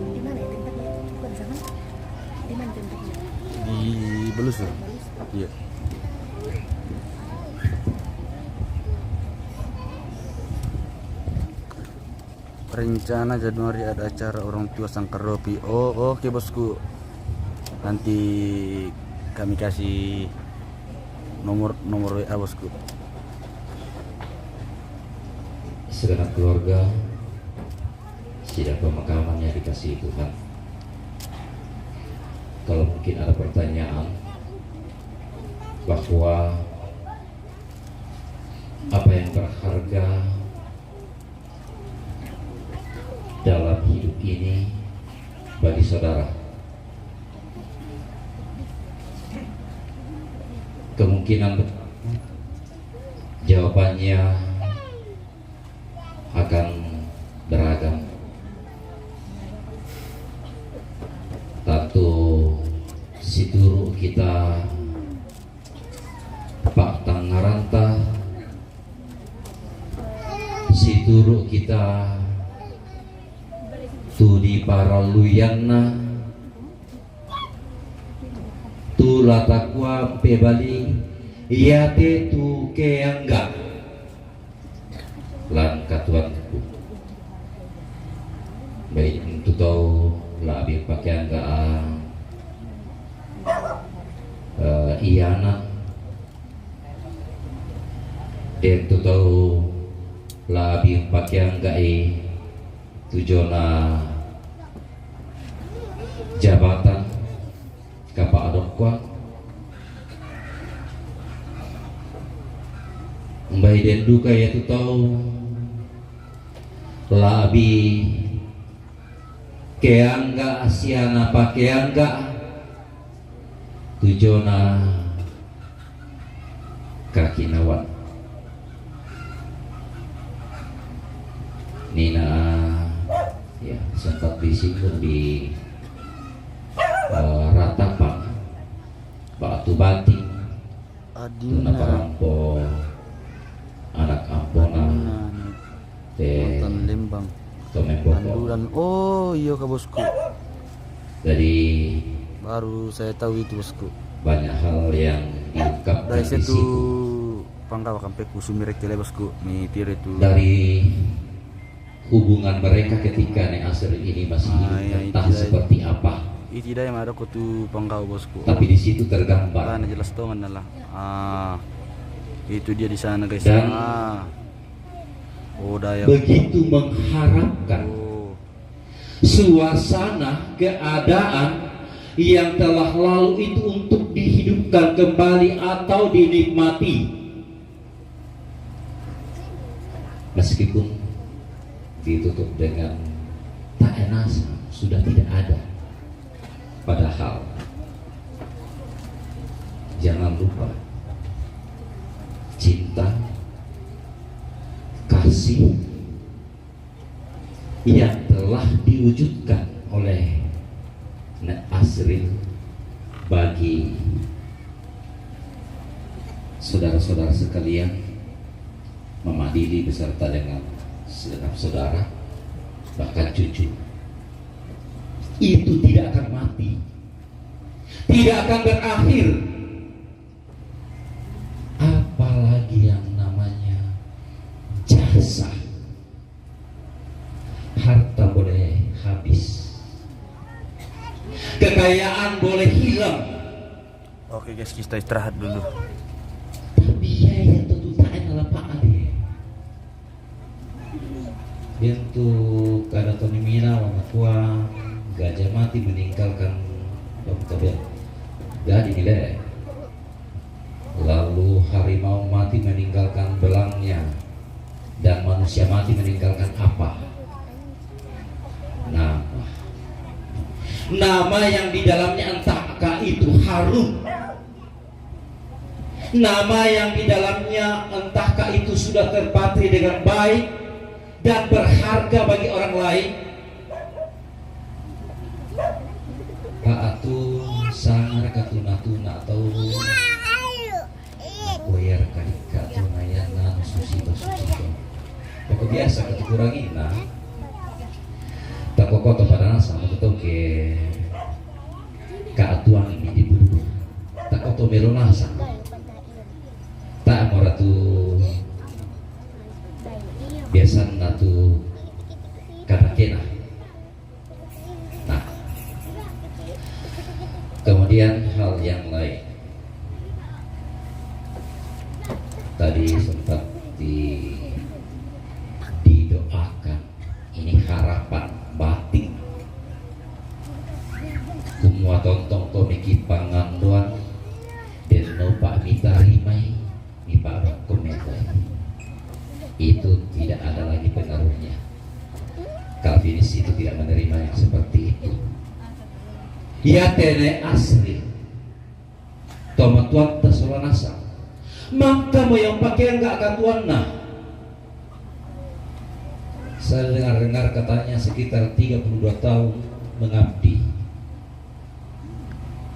Di mana ya tempatnya? Bukan sana. Di mana tempatnya? Di Belusur. Belusur. Iya. Rencana Januari ada acara orang tua Sangkaropi. Oh, oke, bosku. Nanti kami kasih nomor nomor W A, bosku. Segenap keluarga, sidang pemakamannya dikasihi Tuhan. Kalau mungkin ada pertanyaan bahwa apa yang berharga dalam hidup ini bagi saudara, kemungkinan jawabannya akan beragam. Tantu situru kita pantang ngaranta, situru kita tu di paralluyanna, tu la takua pebali, iate tu keangga lan katuanku. Baik, untuk tau labi pakeangga, eh, iana, dan tu tau labi pakeangga e tujona jabatan kapa adokkuang. Mbai den duka iatu tau labi keangga sia napakeangga tujona kakinawan. Nina, ya, sempat disinggung di, eh, ratapan batu batik. Adina. Tuna parampo anak ampona. Adina ni. Te Kota Lembang. Tomemboko. Andulan. Oh, iyo ka, bosku. Jadi, baru saya tahu itu, bosku. Banyak hal yang diungkapkan dari di situ. Panggawa kampe kusumi rekele, bosku. Mi pire tu. Dari hubungan mereka ketika Nek Asri ini masih hidup, ah, iya, entah seperti apa. Iti dai madoko tu panggawa, bosku. Tapi di situ tergambar. Nah, jelas tongan lah. Ah, itu dia di sana, guys. Dan ah. Oh, daya. Begitu mengharapkan, oh, suasana keadaan yang telah lalu itu untuk dihidupkan kembali atau dinikmati. Meskipun ditutup dengan tak enasa, sudah tidak ada. Padahal, jangan lupa, cinta, kasih yang telah diwujudkan oleh Nek Asril bagi saudara-saudara sekalian, Mama Dili beserta dengan segenap saudara, bahkan cucu, itu tidak akan mati, tidak akan berakhir. Apalagi yang namanya jasa. Harta boleh habis. Kekayaan boleh hilang. Oke, guys, kita istirahat dulu. Tapi ya, ya, tentu tak enak lah, Pak Ade. Bentuk kada toni mina wa nakua, gajah mati meninggalkan pemkebel. Jadi nilai. Lalu harimau mati meninggalkan belangnya, dan manusia mati meninggalkan apa? Nama. Nama yang di dalamnya entahkah itu harum, Nama yang di dalamnya, entahkah itu sudah terpatri dengan baik dan berharga bagi orang lain? Ka atu sangar ka tuna-tuna atau koyar ka dika tuna yana nu susi to susi to. Pokok biasa ka tu kurang ina. Tako koto pada nasa mo to ke ka atuan ini di bulu. Tako to melo nasa. Tak mo ratu biasa natu kada kena. Nah, kemudian hal yang lain tadi sempat di, didoakan. Ini harapan batin. Kumua tontong to miki panganduan dan nopa mita rimai. Ni Pak Bang komentar. Itu tidak ada lagi pengaruhnya. Calvinis itu tidak menerima yang seperti itu. Ya tene asli. Toma tuan ta sola nasa. Mangka mo yang pakaian gak katuan nah. Saya dengar-dengar katanya sekitar tiga puluh dua tahun mengabdi.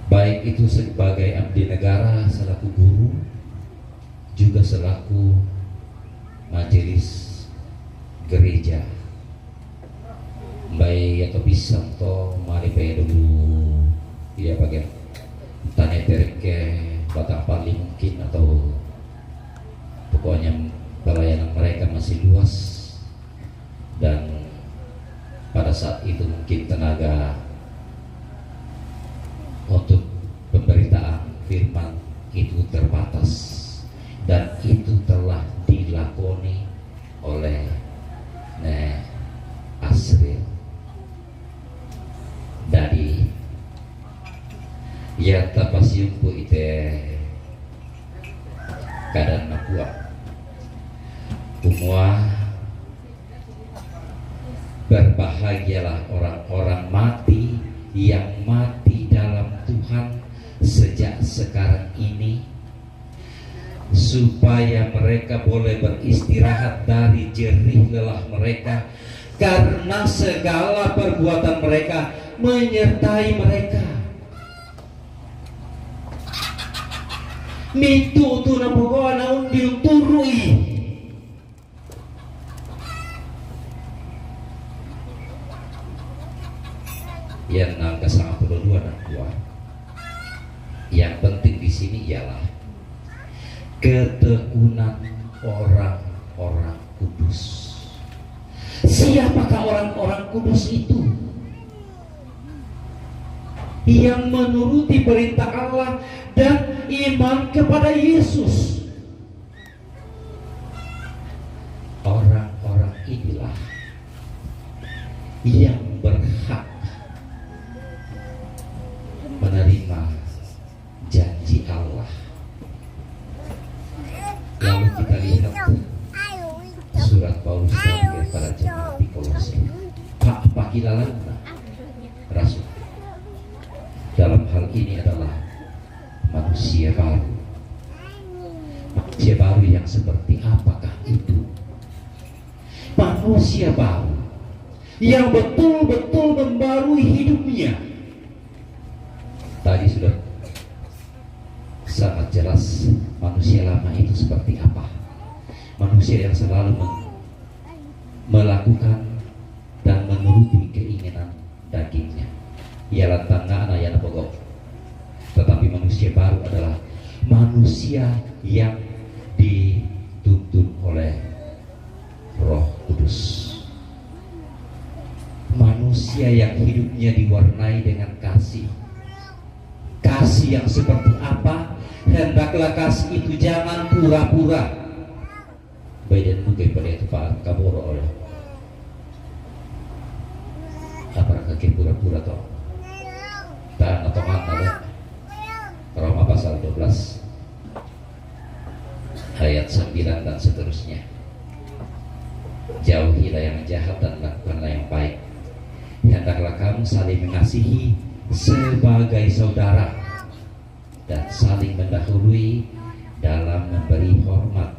Baik itu sebagai abdi negara selaku guru, juga selaku majelis gereja. Baik atau pisang to mari pe dulu dia bagian tanya terke batang pali mungkin atau pokoknya pelayanan mereka masih luas dan pada saat itu mungkin tenaga untuk pemberitaan firman itu terbatas dan itu telah dilakoni oleh Ne Asril. Dadi ya tapasiumpu ite keadaan nakua kumua Berbahagialah orang-orang mati yang mati dalam Tuhan sejak sekarang ini, supaya mereka boleh beristirahat dari jerih lelah mereka, karena segala perbuatan mereka menyertai mereka. Mintu tu napogoa na undi unturu i. Yang angka sangat perlu dua dan dua. Yang penting di sini ialah ketekunan orang-orang kudus. Siapakah orang-orang kudus itu? Yang menuruti perintah Allah dan iman kepada Yesus. Orang-orang inilah yang berhak menerima janji Allah. Lalu kita lihat surat Paulus terakhir pada jemaat di Kolose. Pak pakilalan rasul dalam hal ini adalah manusia baru. Manusia baru yang seperti apakah itu? Manusia baru yang betul-betul membarui hidupnya. Tadi sudah sangat jelas manusia lama itu seperti apa. Manusia yang selalu melakukan dan menuruti keinginan dagingnya. Ia lantang ngana ia napogok. Tetapi manusia baru adalah manusia yang dituntun oleh Roh Kudus. Manusia yang hidupnya diwarnai dengan kasih. Kasih yang seperti apa? Hendaklah kasih itu jangan pura-pura. Baiden mungkin pada itu Pak Kaboro oleh apa kaki pura-pura toh. Tahan atau mana ya? Roma pasal dua belas ayat sembilan dan seterusnya. Jauhilah yang jahat dan lakukanlah yang baik. Hendaklah kamu saling mengasihi sebagai saudara dan saling mendahului dalam memberi hormat.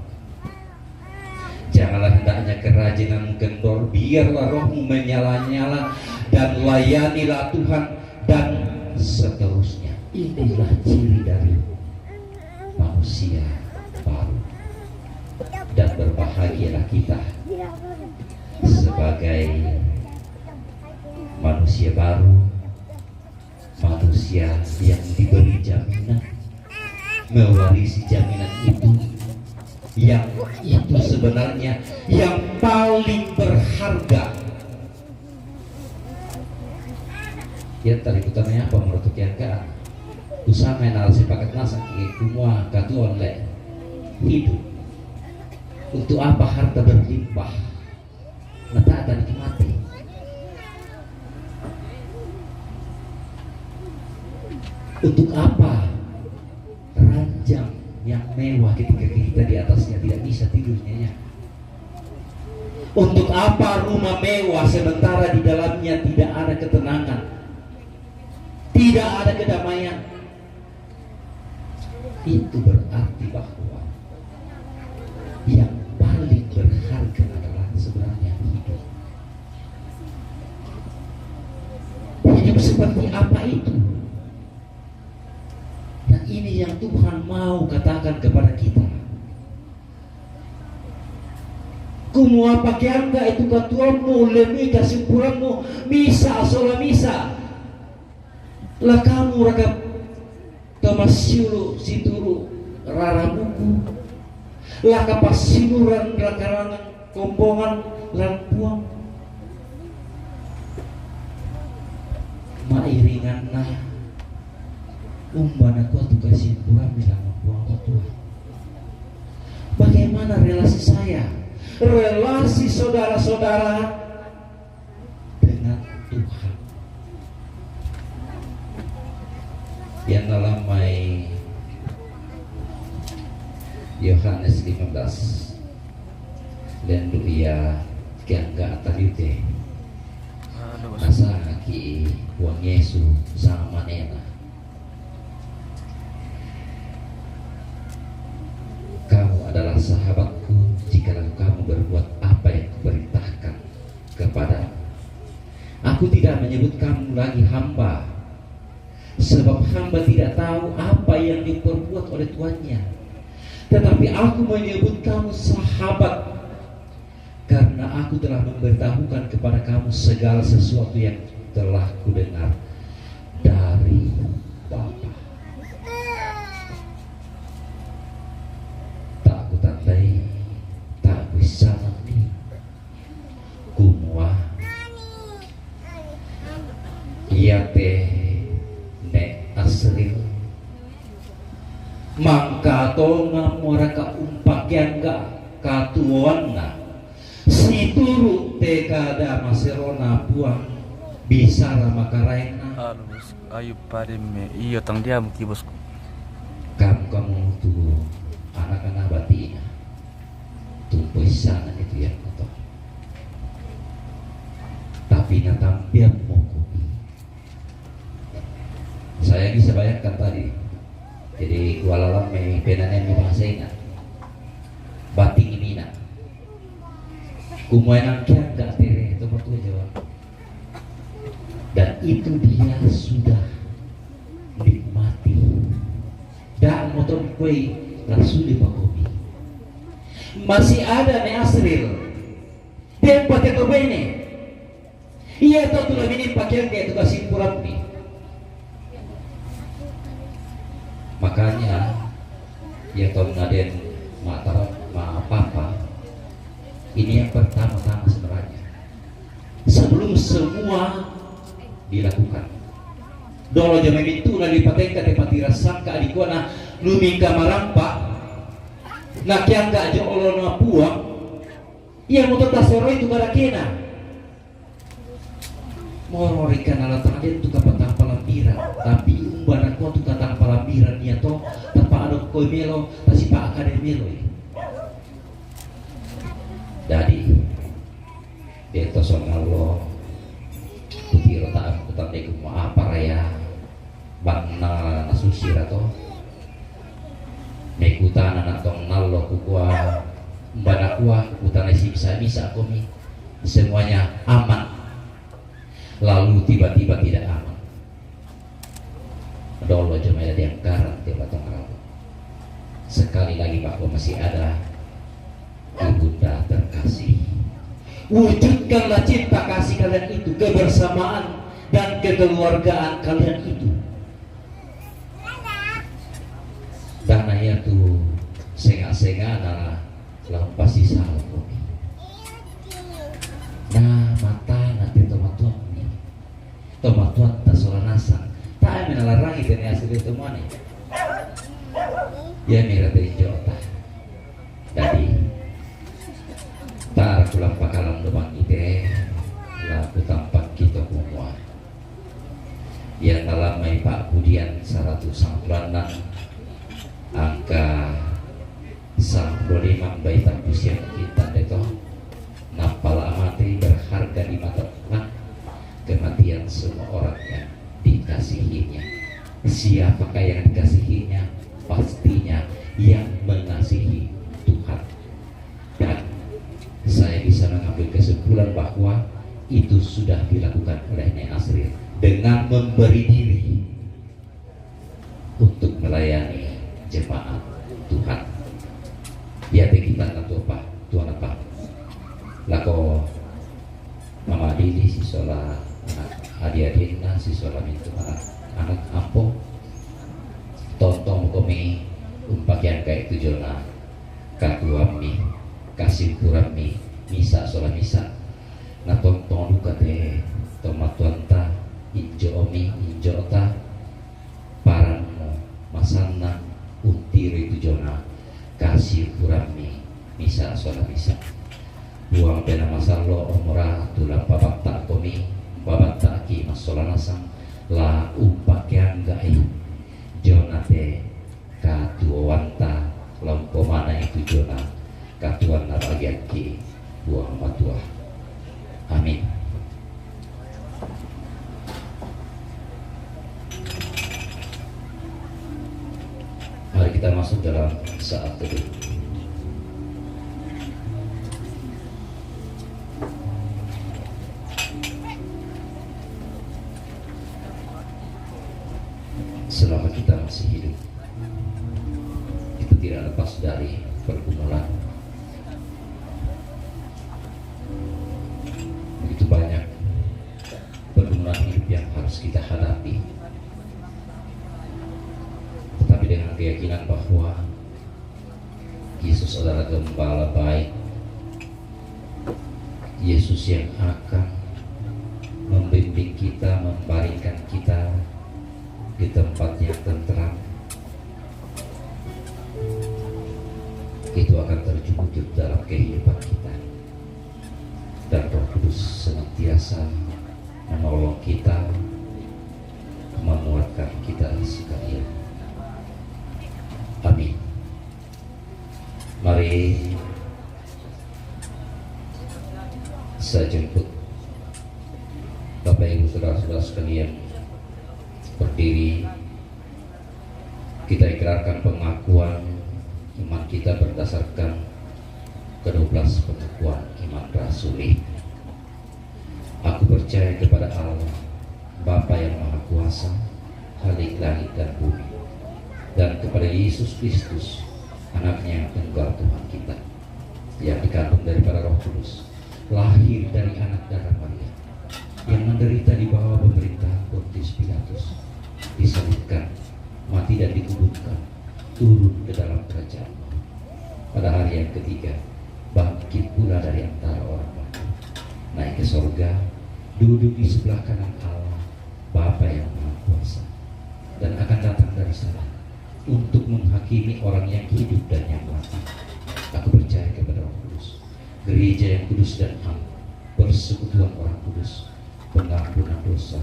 Janganlah hendaknya kerajinan kendor, biarlah rohmu menyala-nyala, dan layanilah Tuhan, dan seterusnya. Inilah ciri dari manusia baru. Dan berbahagialah kita sebagai manusia baru, manusia yang diberi jaminan, mewarisi jaminan itu, yang itu sebenarnya yang paling berharga. Ya, tadi kutanya apa menurut kiangga? Kusanga nala sepakat nasa ki kumua katuon le hidup. Untuk apa harta berlimpah? Nah, tak ada nikmati. Untuk apa ranjang yang mewah ketika kita di atasnya tidak bisa tidurnya, ya? Untuk apa rumah mewah sementara di dalamnya tidak ada ketenangan, tidak ada kedamaian? Itu berarti bahwa yang paling berharga adalah sebenarnya hidup. Hidup seperti apa itu? Nah, ini yang Tuhan mau katakan kepada kita. Kumua pakeangga itu katuonmu, lemi kasimpulanmu, misa sola misa. Lakamu raka Tomasiulu situru raramuku, laka pasinuran rakarangan kombongan lan Puang. Mairinganna umbana kuatu kasimpulanmi lan Puang Tuhan. Bagaimana relasi saya, relasi saudara-saudara dengan Tuhan? Yang dalam mai Yohanes lima belas, dan ia kiangga tadi te nasangaki Puang Yesus sama manena, "Kamu adalah sahabatku jikalau kamu berbuat apa yang kuperintahkan kepadamu. Aku tidak menyebut kamu lagi hamba, sebab hamba tidak tahu apa yang diperbuat oleh tuannya. Tetapi aku menyebut kamu sahabat, karena aku telah memberitahukan kepada kamu segala sesuatu yang telah kudengar dari Bapa." Tak kutandai, tak kuissananni. Kumua, iate ne Asril, mangkatonga muaraka umpakeangga katuoanna situru te kada maserona Puang bisara makaraenna. Alus, ayu pademme, iyo tang diamu ki bosku. Kamu, kamu tu anak-anak batina. Tumpu isana itu yang kotor. Tapi natampian moko. Saya bisa bayangkan tadi. Jadi kualalan mai penanen bahasa ina. Bating imina. Kumuanan kian gak tere itu betul jawab. Dan itu dia sudah nikmati. Dak motor kue langsung dipakopi. Masih ada ne Asril. Tempat itu bene. Ia to tu lamini pakeangga itu kasimpulanmi. Makanya, ia to naden mataran ma papa. Ini yang pertama-tama sebenarnya. Sebelum semua dilakukan. Dolo jama mintu na dipatengka te pati rasangka adikuana lumingka marampa. Na kiangga jo olona Puang. Ia muto tasero itu barakena. Moro rika na latang den tu kapatang palambiran, tapi umba nakua tu katang palambiran ia to, tapa adong koi melo, tasipa akade melo. Jadi, de to sonallo, kutiro taam kutandeku ma apa raya, bangna nasusi rato. Meku Tana na tong nallo kukua, mbana kua kutana si misa-misa komi, semuanya aman. Lalu tiba-tiba tidak aman. Dolo jomela diangkaran tiba tong rabu. Sekali lagi bahwa masih ada Ibunda terkasih. Wujudkanlah cinta kasih kalian itu, kebersamaan dan kekeluargaan kalian itu. Dana ia tu senga-senga na lampasi salah kopi. Nah, matana te tomatuan ni. Tomatuan ta sola nasang. Tak ada larangi tene asli tomani. Ya mira te jota. Dadi, tara kulampakalang domang ite, la kutampak kita kumua. Yang dalam mai Pak Budian saratu sangkulanan angka sangkulo lima bai tampusian kita deto. Napala mati berharga di mata Tuhan. Kematian semua orang yang dikasihinya. Siapakah yang dikasihinya? Pastinya yang mengasihi Tuhan. Dan saya bisa mengambil kesimpulan bahwa itu sudah dilakukan oleh Nek Asril dengan memberi diri untuk melayani jemaat Tuhan. Ya, kita na tuapa, tuapa. Lako Mama Dili sisola anak adi-adinna, sisola mintu anak, anak ampo. Tontong komi umpakian kai tujona katuammi, kasimpurammi, misa sola misa. Na tontong duka te tomatuanta, injo omi, injo ota, paranmu, masanna, untiri tujona, kasimpurammi, misa sola misa. Puang pena masallo omora tu la pabatta komi, pabattaki massola nasang, la umpakeanggai jona te katuoanta, lompo mana itu jona katuanna bagiakki Puang Matua. Amin. Mari kita masuk dalam saat teduh. Selama kita masih hidup, kita tidak lepas dari pergumulan. Begitu banyak pergumulan hidup yang harus kita hadapi. Tetapi dengan keyakinan bahwa Yesus adalah gembala baik. Yesus yang akan membimbing kita, membaringkan kita di tempat yang tentram. Itu akan terwujud dalam kehidupan kita. Dan Roh Kudus senantiasa menolong kita, menguatkan kita sekalian. Amin. Mari saya jemput Bapak Ibu Saudara-saudara sekalian berdiri. Kita ikrarkan pengakuan iman kita berdasarkan kedua belas pengakuan iman rasuli. Aku percaya kepada Allah, Bapa yang Maha Kuasa, Khalik langit dan bumi, dan kepada Yesus Kristus, Anaknya yang tunggal, Tuhan kita, yang dikandung daripada Roh Kudus, lahir dari anak darah Maria, yang menderita di bawah pemerintahan Pontius Pilatus, disalibkan, mati dan dikuburkan, turun ke dalam kerajaan Allah. Pada hari yang ketiga, bangkit pula dari antara orang mati, naik ke sorga, duduk di sebelah kanan Allah, Bapa yang Maha Kuasa, dan akan datang dari sana untuk menghakimi orang yang hidup dan yang mati. Aku percaya kepada Roh Kudus, gereja yang kudus dan am, persekutuan orang kudus, pengampunan dosa,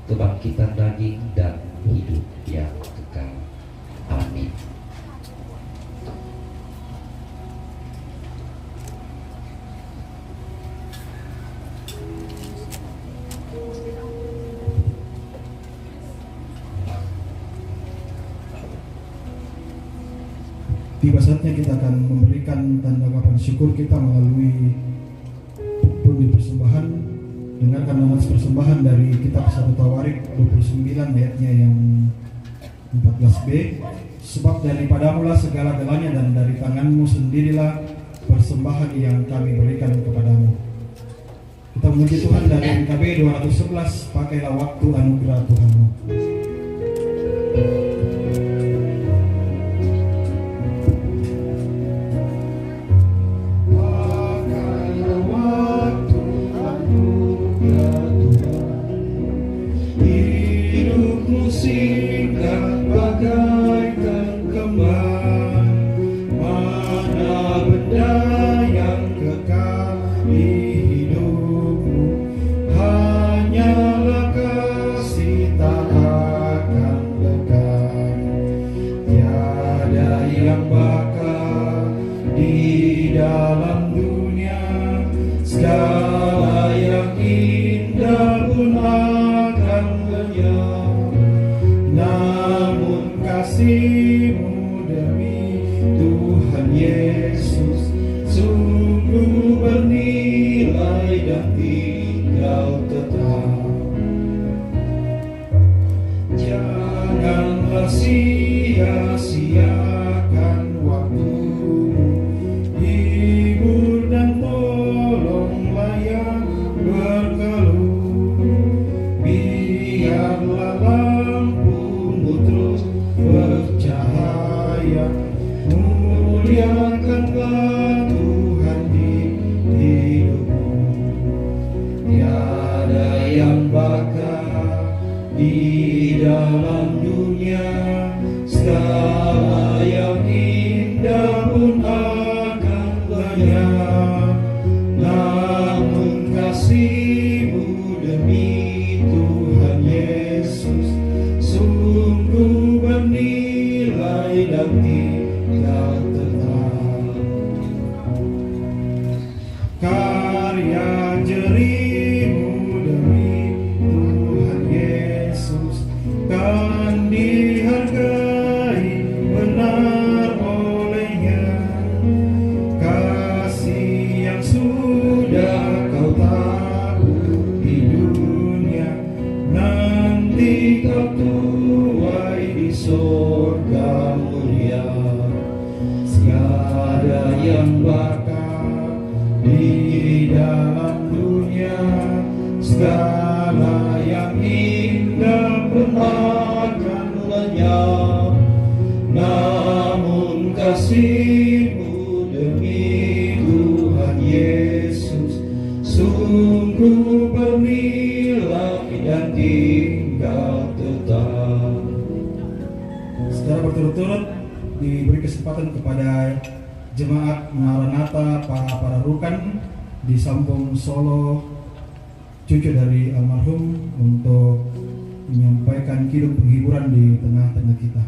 kebangkitan daging, dan hidup yang kekal. Amin. Tiba saatnya kita akan memberikan tanda ungkapan syukur kita melalui pundi persembahan. Dengarkan nats persembahan dari kitab satu Tawarik dua puluh sembilan ayatnya yang empat belas b. Sebab daripadamulah segala-galanya, dan dari tanganmu sendirilah persembahan yang kami berikan kepadamu. Kita memuji Tuhan dari N K B dua ratus sebelas, pakailah waktu anugerah Tuhanmu. Pakailah waktu anugerah Tuhan. Hidupmu singkat bagaikan kembang. Mana benda yang kekal di hidupmu? Hanyalah kasih tak akan lekang. Tiada yang bakal di dalam dunia. Segala yang indah pun akan lenyap. Namun kasihmu demi Tuhan Yesus sungguh bernilai dan tinggal tetap. Janganlah sia-siakan waktumu, hibur dan tolonglah yang berkeluh. Biarlah lampumu terus bercahaya, muliakanlah Tuhan di hidupmu. Tiada yang bakal di dalam dunia. Segala yang indah pun akan lenyap. Namun kasihmu demi Tuhan Yesus sungguh bernilai dan tinggal tetap. Karya jerimu demi Tuhan Yesus kan dihargai benar olehnya. Kasih yang sudah kau tabur di dunia, nanti kau tuai di sorga mulia. Tiada yang bakal di dalam dunia. Segala yang indah pun akan lenyap. Namun kasihmu demi Tuhan Yesus sungguh bernilai dan tinggal tetap. Secara berturut-turut diberi kesempatan kepada jemaat Maranatha Pa-, Pararukan di Sambong, Solo, cucu dari almarhum, untuk menyampaikan kidung penghiburan di tengah-tengah kita.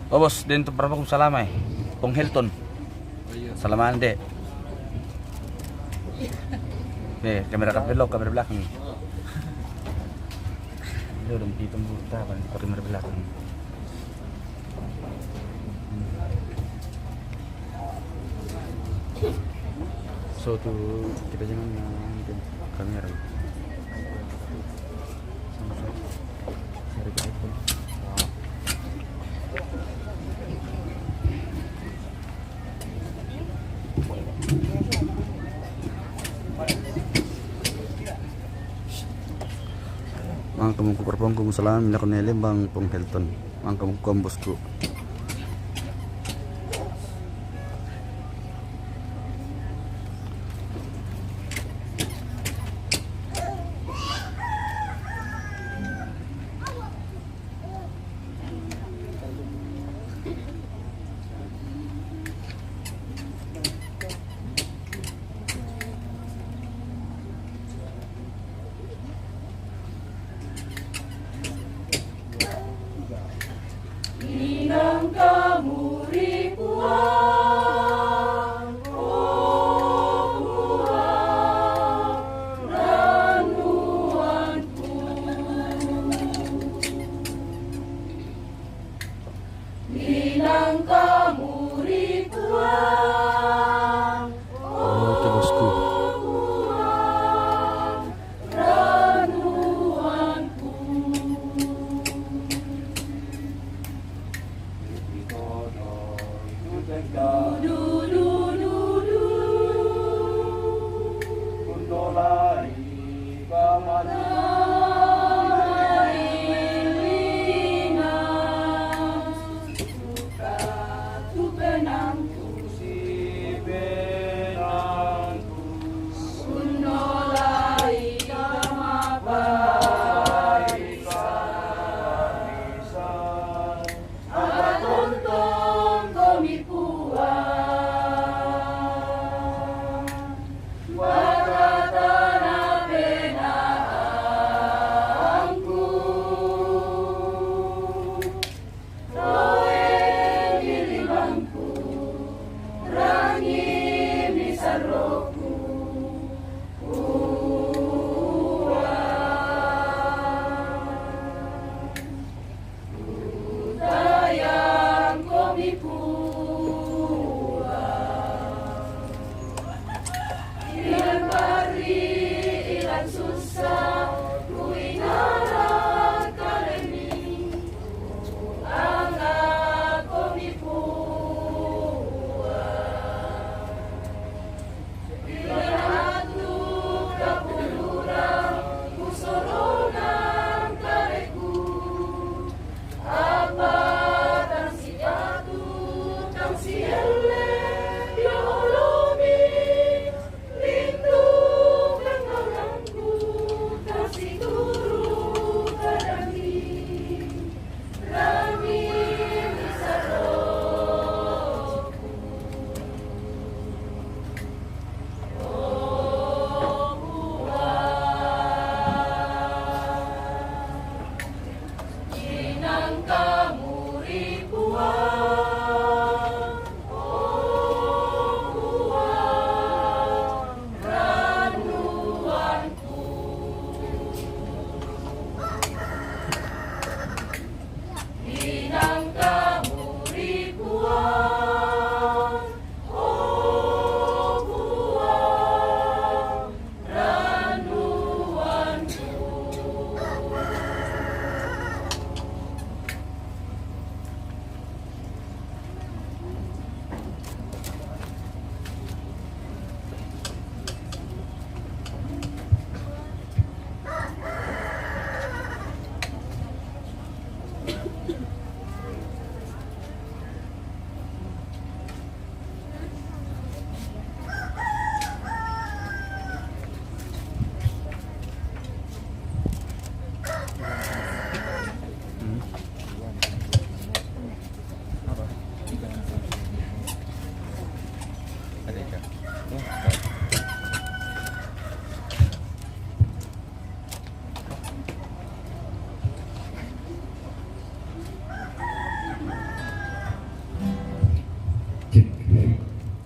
Oh, bos, den tu berapa kum salama, eh? Pung Hilton. Oh, iya. Salaman, Dek. Nih, kamera ke belok, kamera belakang. Lu udah mesti tunggu, tak, pakai kamera belakang. So, tu kita jangan, eh, kamera. Sama, sama. Cari ke iPhone. Mangka mungku perpongku musalam, minakon nelimbang Pung Hilton. Mangka mungku bosku.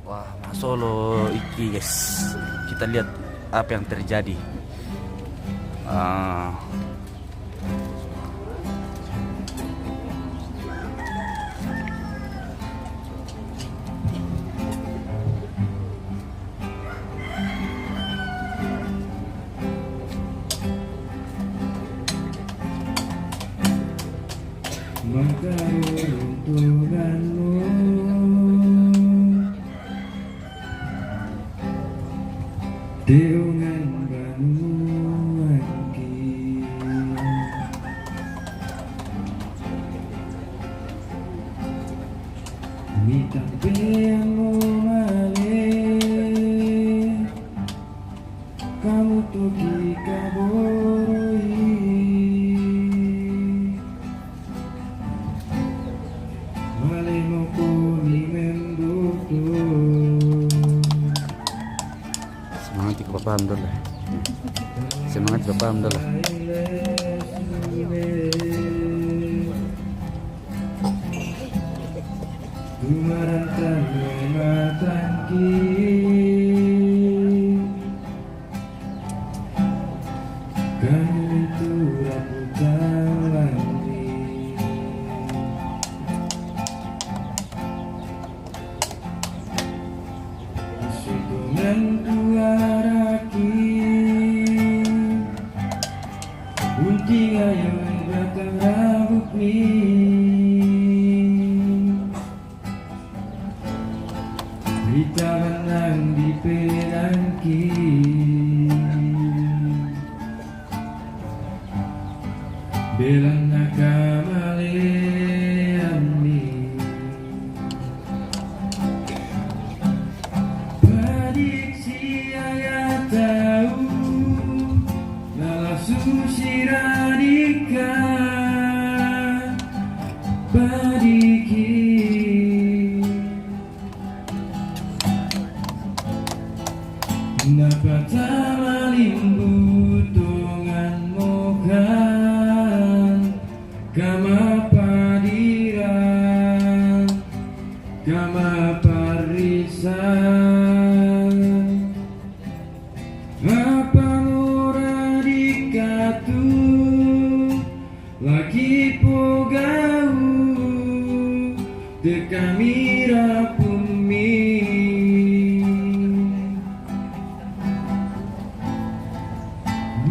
Wah, masolo iki, guys. Kita lihat apa yang terjadi. Ah. Maka runtuhanmu teungan banuanki. Mitang peang mo male, kamu toki kaboroi. Male mo komi membutuh. Semangat ko papaham dolo. Semangat ko papaham dolo. Tumarantan matangki. Kami tu raputan langit. Sukungan tuaraki. Unti ngayon batang rambut mi. Di taman nang di penangki. Belanna kamaleanni. Padiksi ayatau, nala susi radika, padiki. Napatamalimbu tonganmu kan, kama padiran, kama parrisan. Apa mura dikatu, laki pogau, tekamira pummi.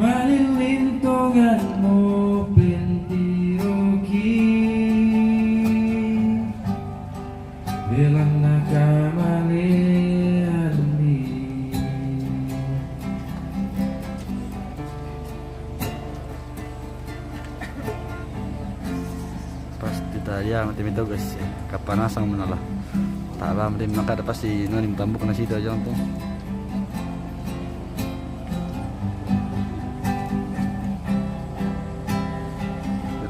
Malillintongan mo pentiroki, belanna kamaleanni. Pasti tadi ya mati mito guys ya. Kapanasang mana lah. Tak lah mati maka ada pasti noni tambuk nasi itu aja tuh.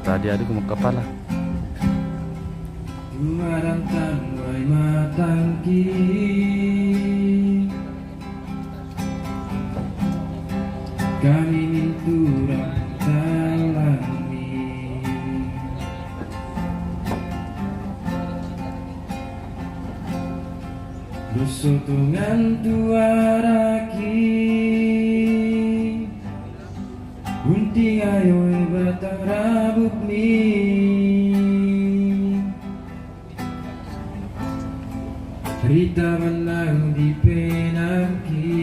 Tadi ada kuma kapala. Duaran tanwai matangki. Kami mintura talangmi. Dosotongan tuaraki. Unti ayo e batang rabukmi. Rita menang di penangki.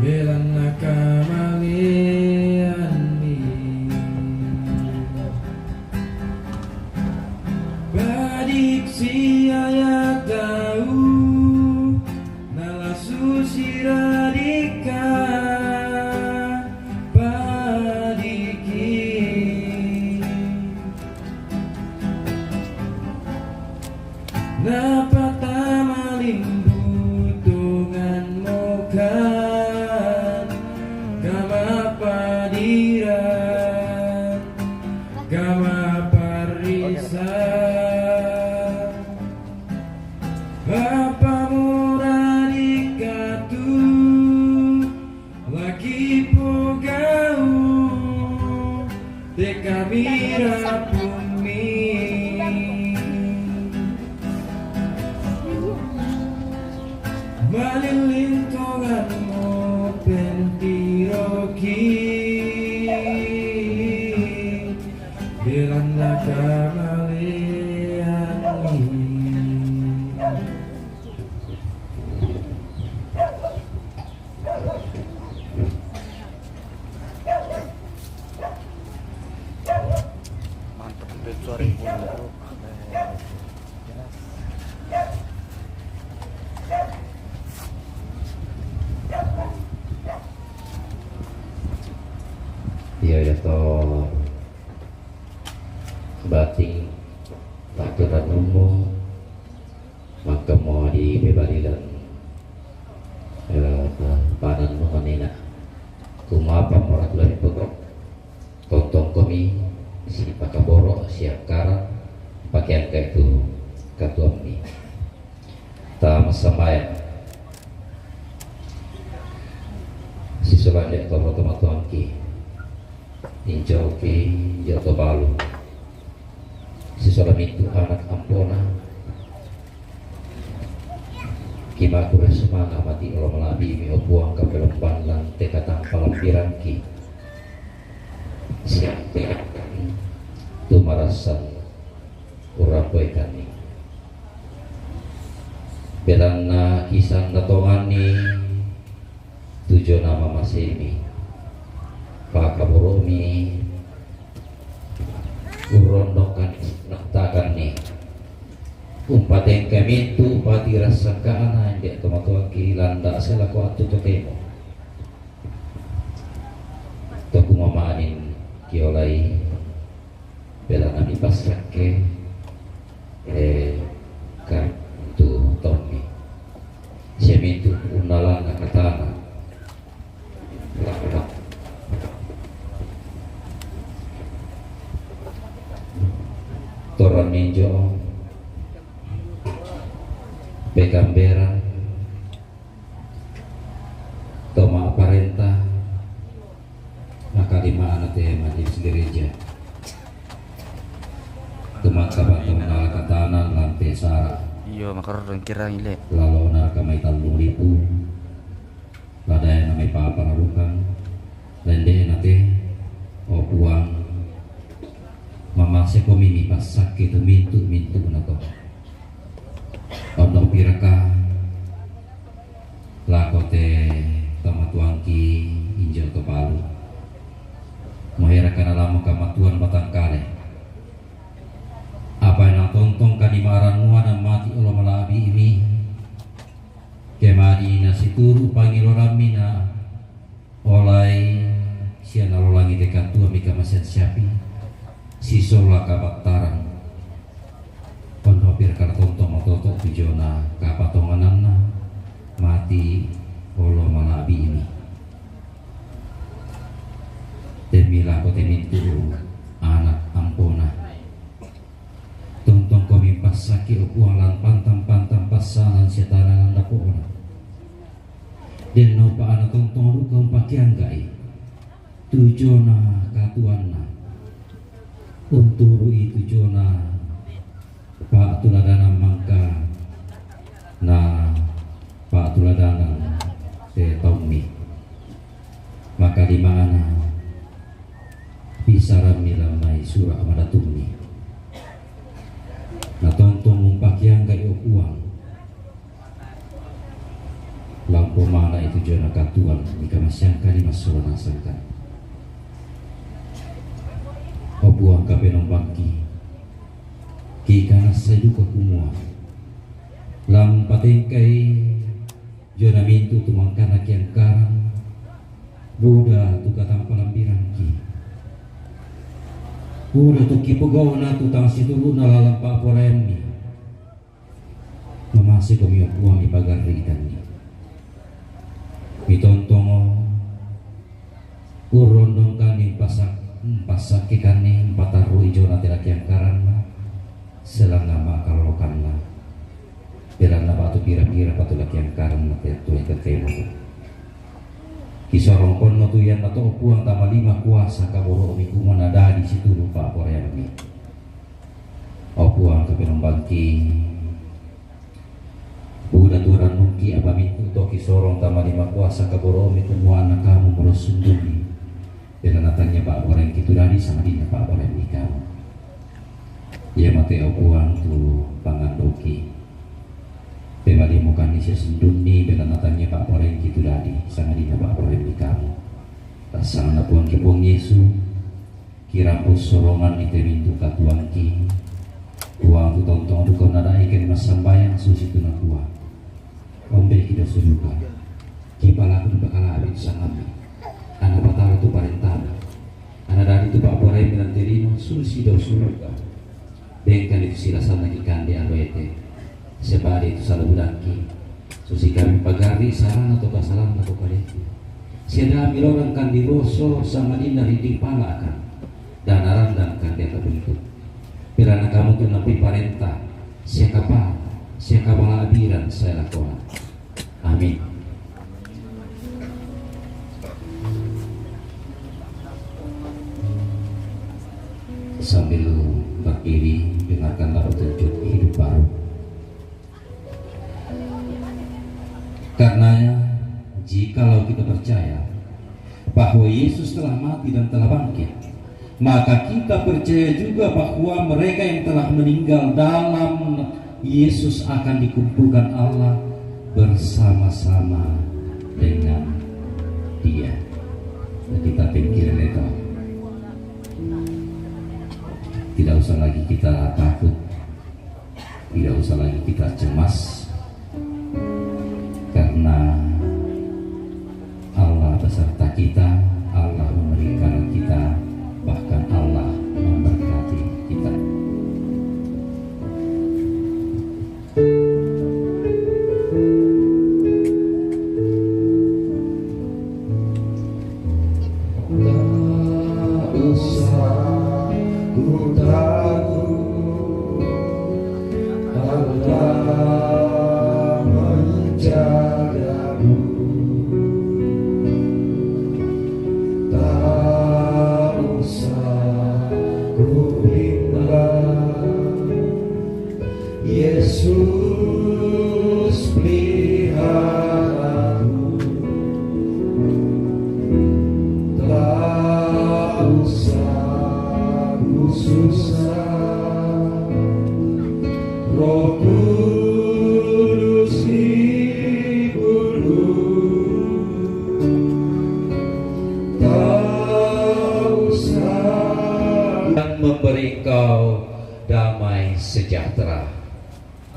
Belanna kamaleanni. Padiksi ayatau, nala susi radika, padiki. Napatamalimbu tonganmu kan, kama padiran, kama parrisan. Apa mura dikatu, laki pogau, tekamira pummi. Malillintongan mo pentiroki, belanna kamaleanni. Mantap, suara ibu. Iya, iya, toh. Bating, tak kira nemu. Maka mau di pebalilan, eh, panan mengenina. Kumapa morat lebih pokok. Tontong komi, si pakaboro, si akara, pakaian kaitu katuammi. Ta massambayang. Sisola nde' to tomatuangki. Injoki, injo to balu. Sisola mintu anak ampona. Kimakura sumanga mati olo malabimi o Puang kapelomban lan tekatang palambirangki. Siampeng tu marassan urapoikanni. Belanna kisanna tonganni tujona mamasemi. Pakaboromi urrondongkanni, nattakanni. Umpatengkami tu pati rassakana nde' tomatoangki landa' selako attu totemo. Kiolai, bela nami passakke, eh, ka tu tommi. Siami tu unnalanna katana. Torang ninjo pekamberang to mapparenta, maka di mana te majelis gereja. Kemakka batang nala katana lantai sara. Iyo, makarorong kirang ile. Lalu naka mai tallung ribu. Ladai na mai papa narukang. Lende na te, o Puang, mamase komi mi passakke tu mintu-mintu na to. Ondo piraka lako te tomatuangki injo to palu. Moheraka nalamo kamatuan batangkale. Apa na tontong kani marannua na mati olo malabi ini. Kemadi na situru pangilorammi na olai sia nalolangi te katua mi kamasean siapi. Sisola kabattarang. Ondo piraka tontong matoto tujona kapatongananna mati olo malabi ini. Temmi lako te mintu anak ampona. Tontong komi passaki o Puang lan pantang-pantang passalang setana lan dapona. Den naupa ana tontong luka umpakianggai tujona katuanna. Unturu'i tujona pa'tuladanan mangka na pa'tuladanan te taummi. Maka di mana pisarammi lamai sura madatummi. Na tontong mumpakianggai o Puang. Lampo mana itu jona katuan di kamasiangka di masolo nasangka. O Puang kapenombangki. Kika nassai duka kumua. Lam patengkai jona mintu tu mangkana kiangkarang. Buda tu katampa lambirangki. Buda tu kipogona tu tang situru'na lalang pa'poraiammi. Mamaseko mi o Puang mipagarri ikanni. Mitontongo urrondongkanni pasak-, pasakkikanni patarru ijona te lakiangkaranna selanga makkalolokanna. Belanna batu pira-pira patu lakiangkaranna te tuai tetemo. Kisorong ponno tu ianna to Puang tama lima kuasa kaboro'mi kumua nadadi situru pa'poraiammi. O Puang kapenombangki. Buda tu rannungki apa mintu toki sorong tama lima kuasa kaboro'mi kumua na kamu molo sundungi. Bela natanya pa'poraiangki tu dadi sama dinna pa'poraiammi kamu. Ia mate o Puang tu pangandoki. Pemalimukanni sesundunni bela natanya pa'poraiangki tu dadi sama dinna pa'poraiammi kamu. Rassana Puangki Puang Yesu. Kirampu soronganni te mintu katuangki. Puang tu tontong duka nadaikan massambayang susi tu nakua. Ombeki dosa duka. Kipalaku dipakalabi tu sangammi. Ana patara tu parentami. Ana dadi tu pa'poraiammi nanti lino susi dosa duka. Bengkani tu silasanna kikande aloete. Sebali tu sala budakki. Susi kami pagari sarana to kasalanna to kaleki. Sedami lorang kandi roso sama dinna ridi palaka. Dan arandang kandi ata bentuk. Pirana kamu tu napi parenta. Siakapa, siakapa labiran saya lakona. Amin. Sambil berdiri, dengarkanlah petunjuk hidup baru. Karenanya, jikalau kita percaya bahwa Yesus telah mati dan telah bangkit, maka kita percaya juga bahwa mereka yang telah meninggal dalam Yesus akan dikumpulkan Allah bersama-sama dengan Dia. Kita pikir itu. Tidak usah lagi kita takut. Tidak usah lagi kita cemas. Karena Allah beserta kita, Allah memelihara kita, bahkan Sejahtera.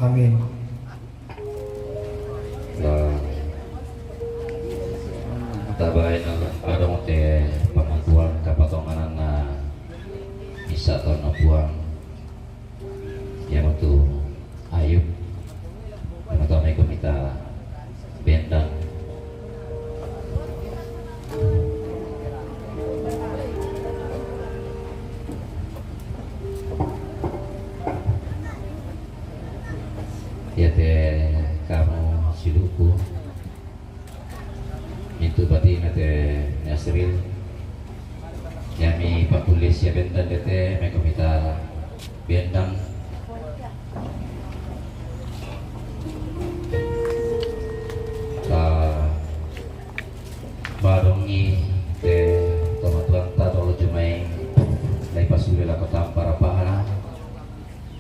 Amin. Tabaen adong te pangakuan kapatonganan na misa taun na puang. Ia matu Ayub, ia matu mai komita bendan. Ia te kamu siduku. Itu berarti nate Nasril. Ia mi pakulis ia bendan dete mai komita bendan. Badongi te tomatuanta tolo jumai lai pasule lako tampara pahara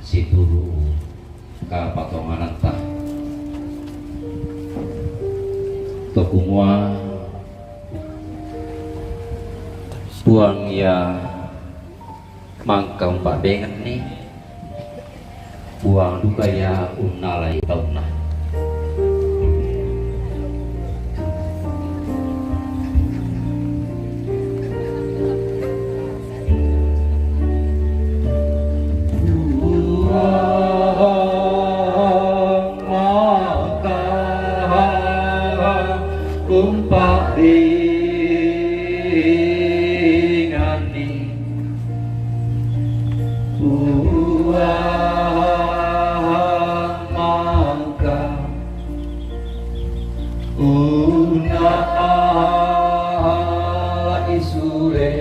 situru kapatongananta. Tokumua puang ia mangka umpabengenni, puang duka ia unnalai taunna. Puang mangka umpak dingani, puang mangka unalai sule.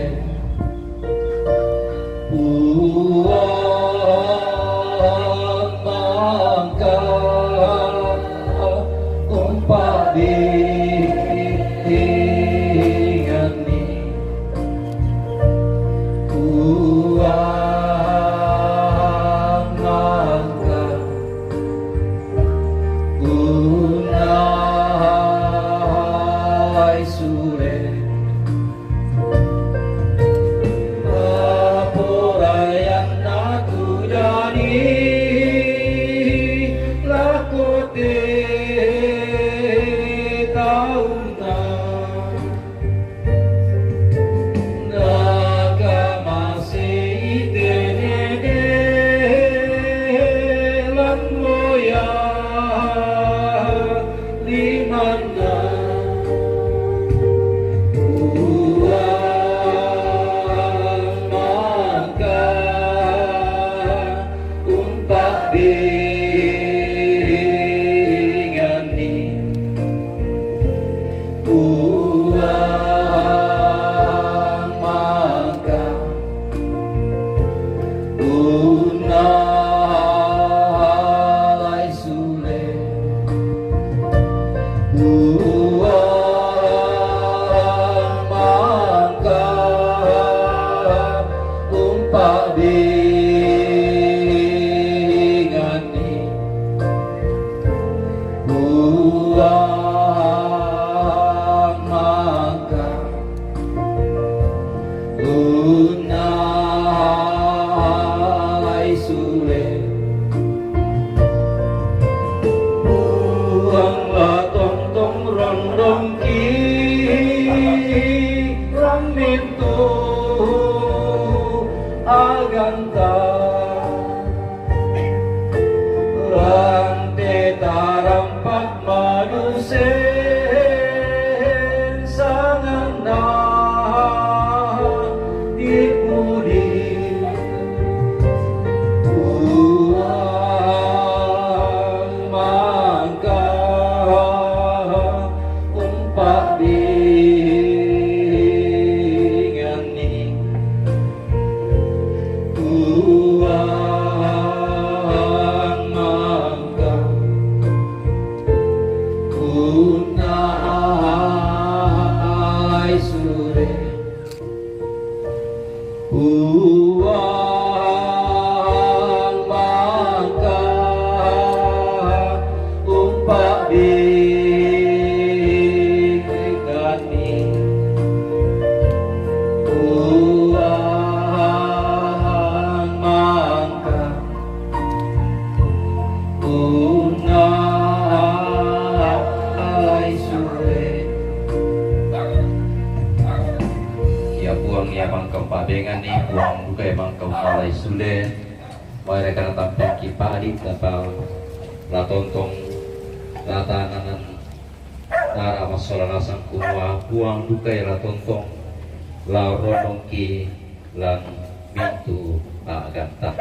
Puang mangka umpak dingani, puang mangka unalai sule. Aporaianna tu jani lako te taunna, nakamasei te nene lammoya limanna. Puang mangka umpak dingani, puang mangka unalai sule. Puang mangka umpak dingani, puang mangka unalai sule. Puang la tongtong rondongki, ramintu aganta. Rante tarampak manusen sanganna dipudi. Puang mangka umpak dingani, puang mangka unalai sule. Puang mangka umpak dingani, Bang kau pabengan ni, Puang duka bang kau malai sule. Mai rekana tampeng ki padi tapal la tontong la tananan nara masola nasang kumua, Puang duka la tontong la rondong ki lan mintu aganta.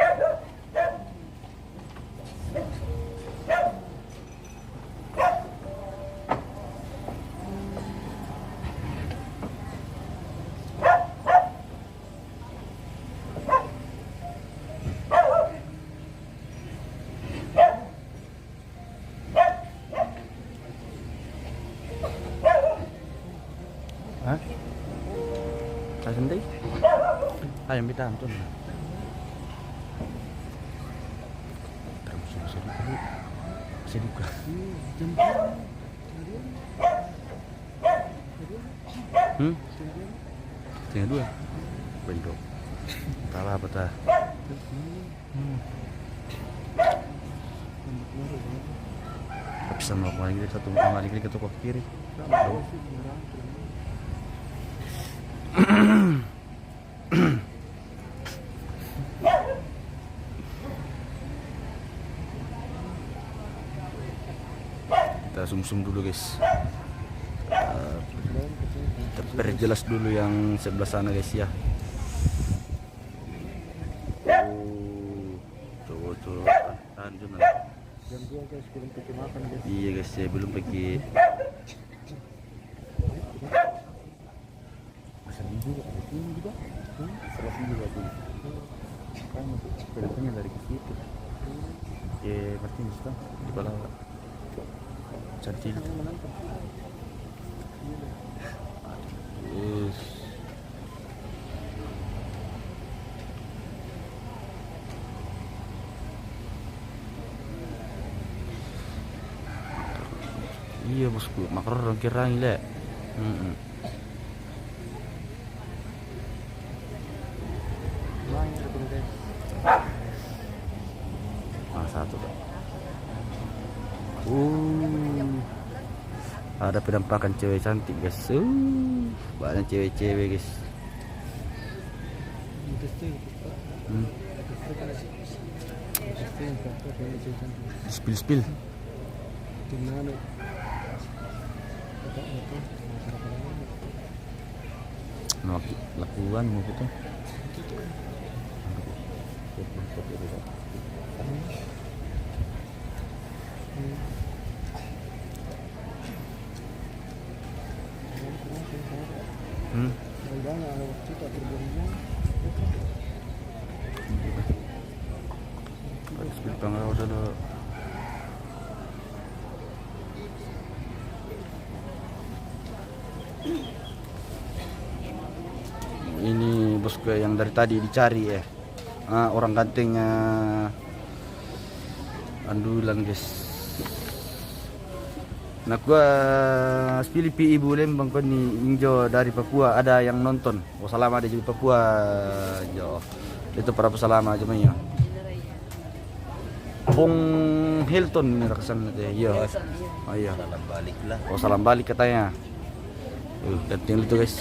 Hah? Saya sendiri? Ayam beda tuh. Terus saya dulu. Saya buka. Hmm? Setengah dua. Bendok. Tala apa ta? Hmm. Tapi sama aku lagi satu kali ke toko kiri. Kita sumsum dulu, guys. Eh, kita perjelas dulu yang sebelah sana, guys, ya. Oh, cowok-cowok tahan, tahan, Jun. Jam dua, guys, belum pergi makan, guys. Iya, guys, ya, belum pergi. Bisa minggu, ada minggu juga. Hmm? Salah minggu lagi. Kan, dari situ. Ya, berarti di situ. Di bawah. Cantik. Terus. Iya, bosku, makro rongkirang ile. Mm-mm. Ah, satu, Kak. Uh, ada penampakan cewek cantik, guys. Uh, banyak cewek-cewek, guys. Hmm. Spill, spill. Laku-, lakuan mau kita. Hmm. Harus berpengaruh dulu. Ini bosku yang dari tadi dicari, ya. Ah, orang gantengnya Andulan, guys. Nakua, "Spili pi ibu lembang koni injo dari Papua, ada yang nonton." Oh, salama ada di Papua, jo. Itu para pesalama aja, ya. Pung Hilton ini rakasan nanti. Iya. Oh, iya. Salam balik lah. Oh, salam balik katanya. Uh, penting itu, guys.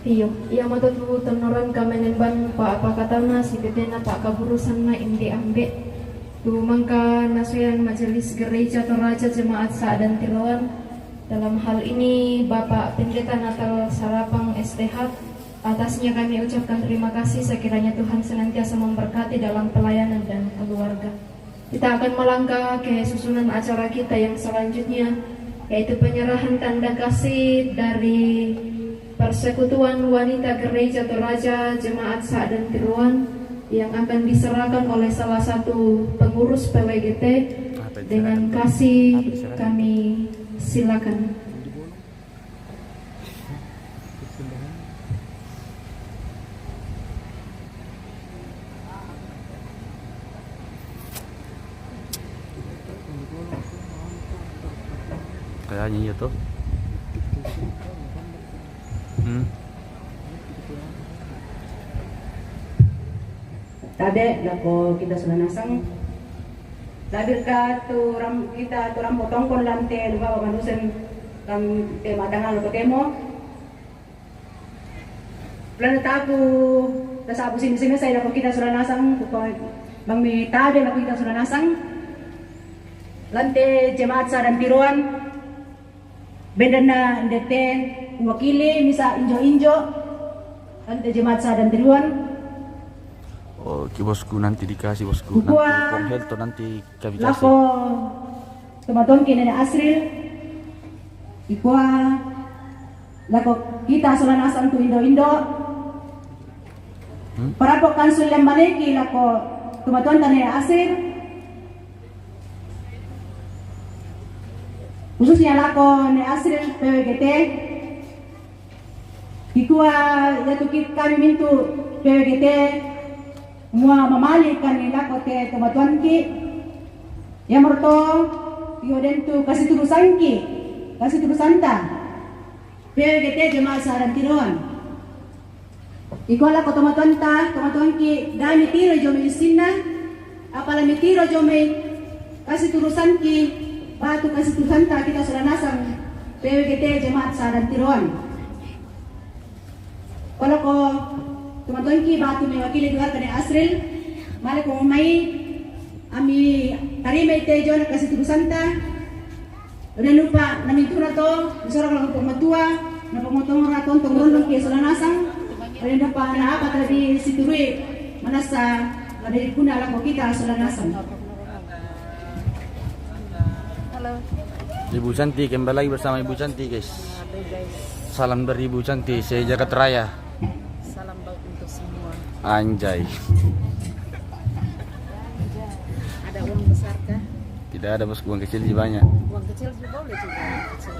Iyo, iya matu tu tonoran kamenemban pa apa katana si tetena pa kaburusan na inde ambe. Tu mangka nasuyan Majelis Gereja Toraja Jemaat Sa'dan Tiroan. Dalam hal ini Bapak Pendeta Natal Sarapang S T H. Atasnya kami ucapkan terima kasih, sekiranya Tuhan senantiasa memberkati dalam pelayanan dan keluarga. Kita akan melangkah ke susunan acara kita yang selanjutnya, yaitu penyerahan tanda kasih dari Persekutuan Wanita Gereja Toraja Jemaat Sa'dan Tiroan yang akan diserahkan oleh salah satu pengurus P W G T. Dengan kasih kami silakan. Kayaknya iya tuh. Hmm. Tade, lako kita sudah nasang. Labirka tu ram-, kita tu rampo tongkon lante lupa manusen lam te matangan loko temo. Plano taku, tasapu simi-simi sa lako kita sola nasang, kuko bang mi tabe lako kita sola nasang. Lante jemaat sa dan tiroan, bendanna ndete wakili misa injo-injo, lante jemaat sa dan tiroan. Oke, bosku, nanti dikasih, bosku. Nanti Kong Helto nanti kami kasih. Lako tomatuangki Nene Asril, ikua lako kita sola nasang tu indo-indo. Hmm? Parapo kansul yang maleki lako tomatuanta Nene Asril, khususnya lako Nene Asril P W G T. Ikua yatu ki kami mintu P W G T mua mamali kani lako te tomatuangki. Ia morto io dentu kasih turusangki, kasih turusanta P W G T jemaat sa dan tiroan. Ikua lako tomatuanta, tomatuangki, dami tiro jo mai sinna, apala mi tiro jo mai kasih turusangki, batu kasih turusanta kita sola nasang P W G T jemaat sa dan tiroan. Kalau ko tomatuangki batu mi wakili keluarga Nene Asril, male ko mai, ami tarima ite jona kasih turusanta. Udah lupa, na mintuna to, isora kalau untuk matua, na pemotongan raton tong rondong ke sola nasang. Udah lupa na apa tadi si turui, manasa ada ikuna lako kita sola nasang. Halo. Ibu Cantik, kembali lagi bersama Ibu Cantik, guys. Halo, guys. Salam dari Ibu Cantik, se-Jakarta Raya. Salam baik untuk semua. Anjay. Ada uang besar kah? Tidak ada, bos. Uang kecil sih banyak. Uang kecil sih boleh juga, uang kecil.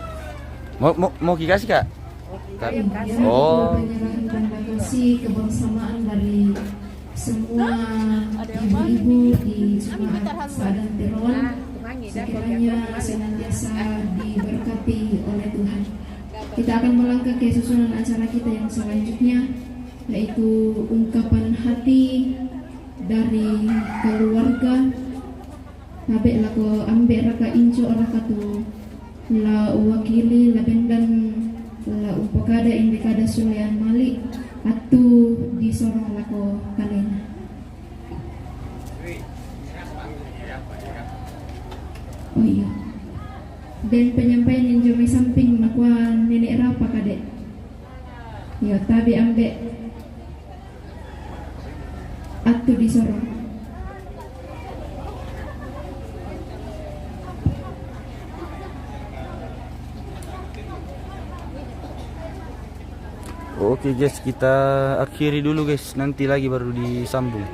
Mau, mau, mau dikasih, Kak? Oke. Kak? Iya, iya. Oh. Menyerahkan terima kasih kebersamaan dari semua ibu-ibu di jemaat Sadan Teron. Sekiranya senantiasa diberkati oleh Tuhan. Kita akan melangkah ke susunan acara kita yang selanjutnya, yaitu ungkapan hati dari keluarga. Tabe lako ambe raka injo raka tu la uwakili la bendan la upakada inde kada sulean mali attu disorong lako kalena. Oh iya. Dan penyampaian yang jomai samping nakua nenek rapa kade. Iya, tabe ambe attu disorong. Oke guys, kita akhiri dulu guys, nanti lagi baru disambung.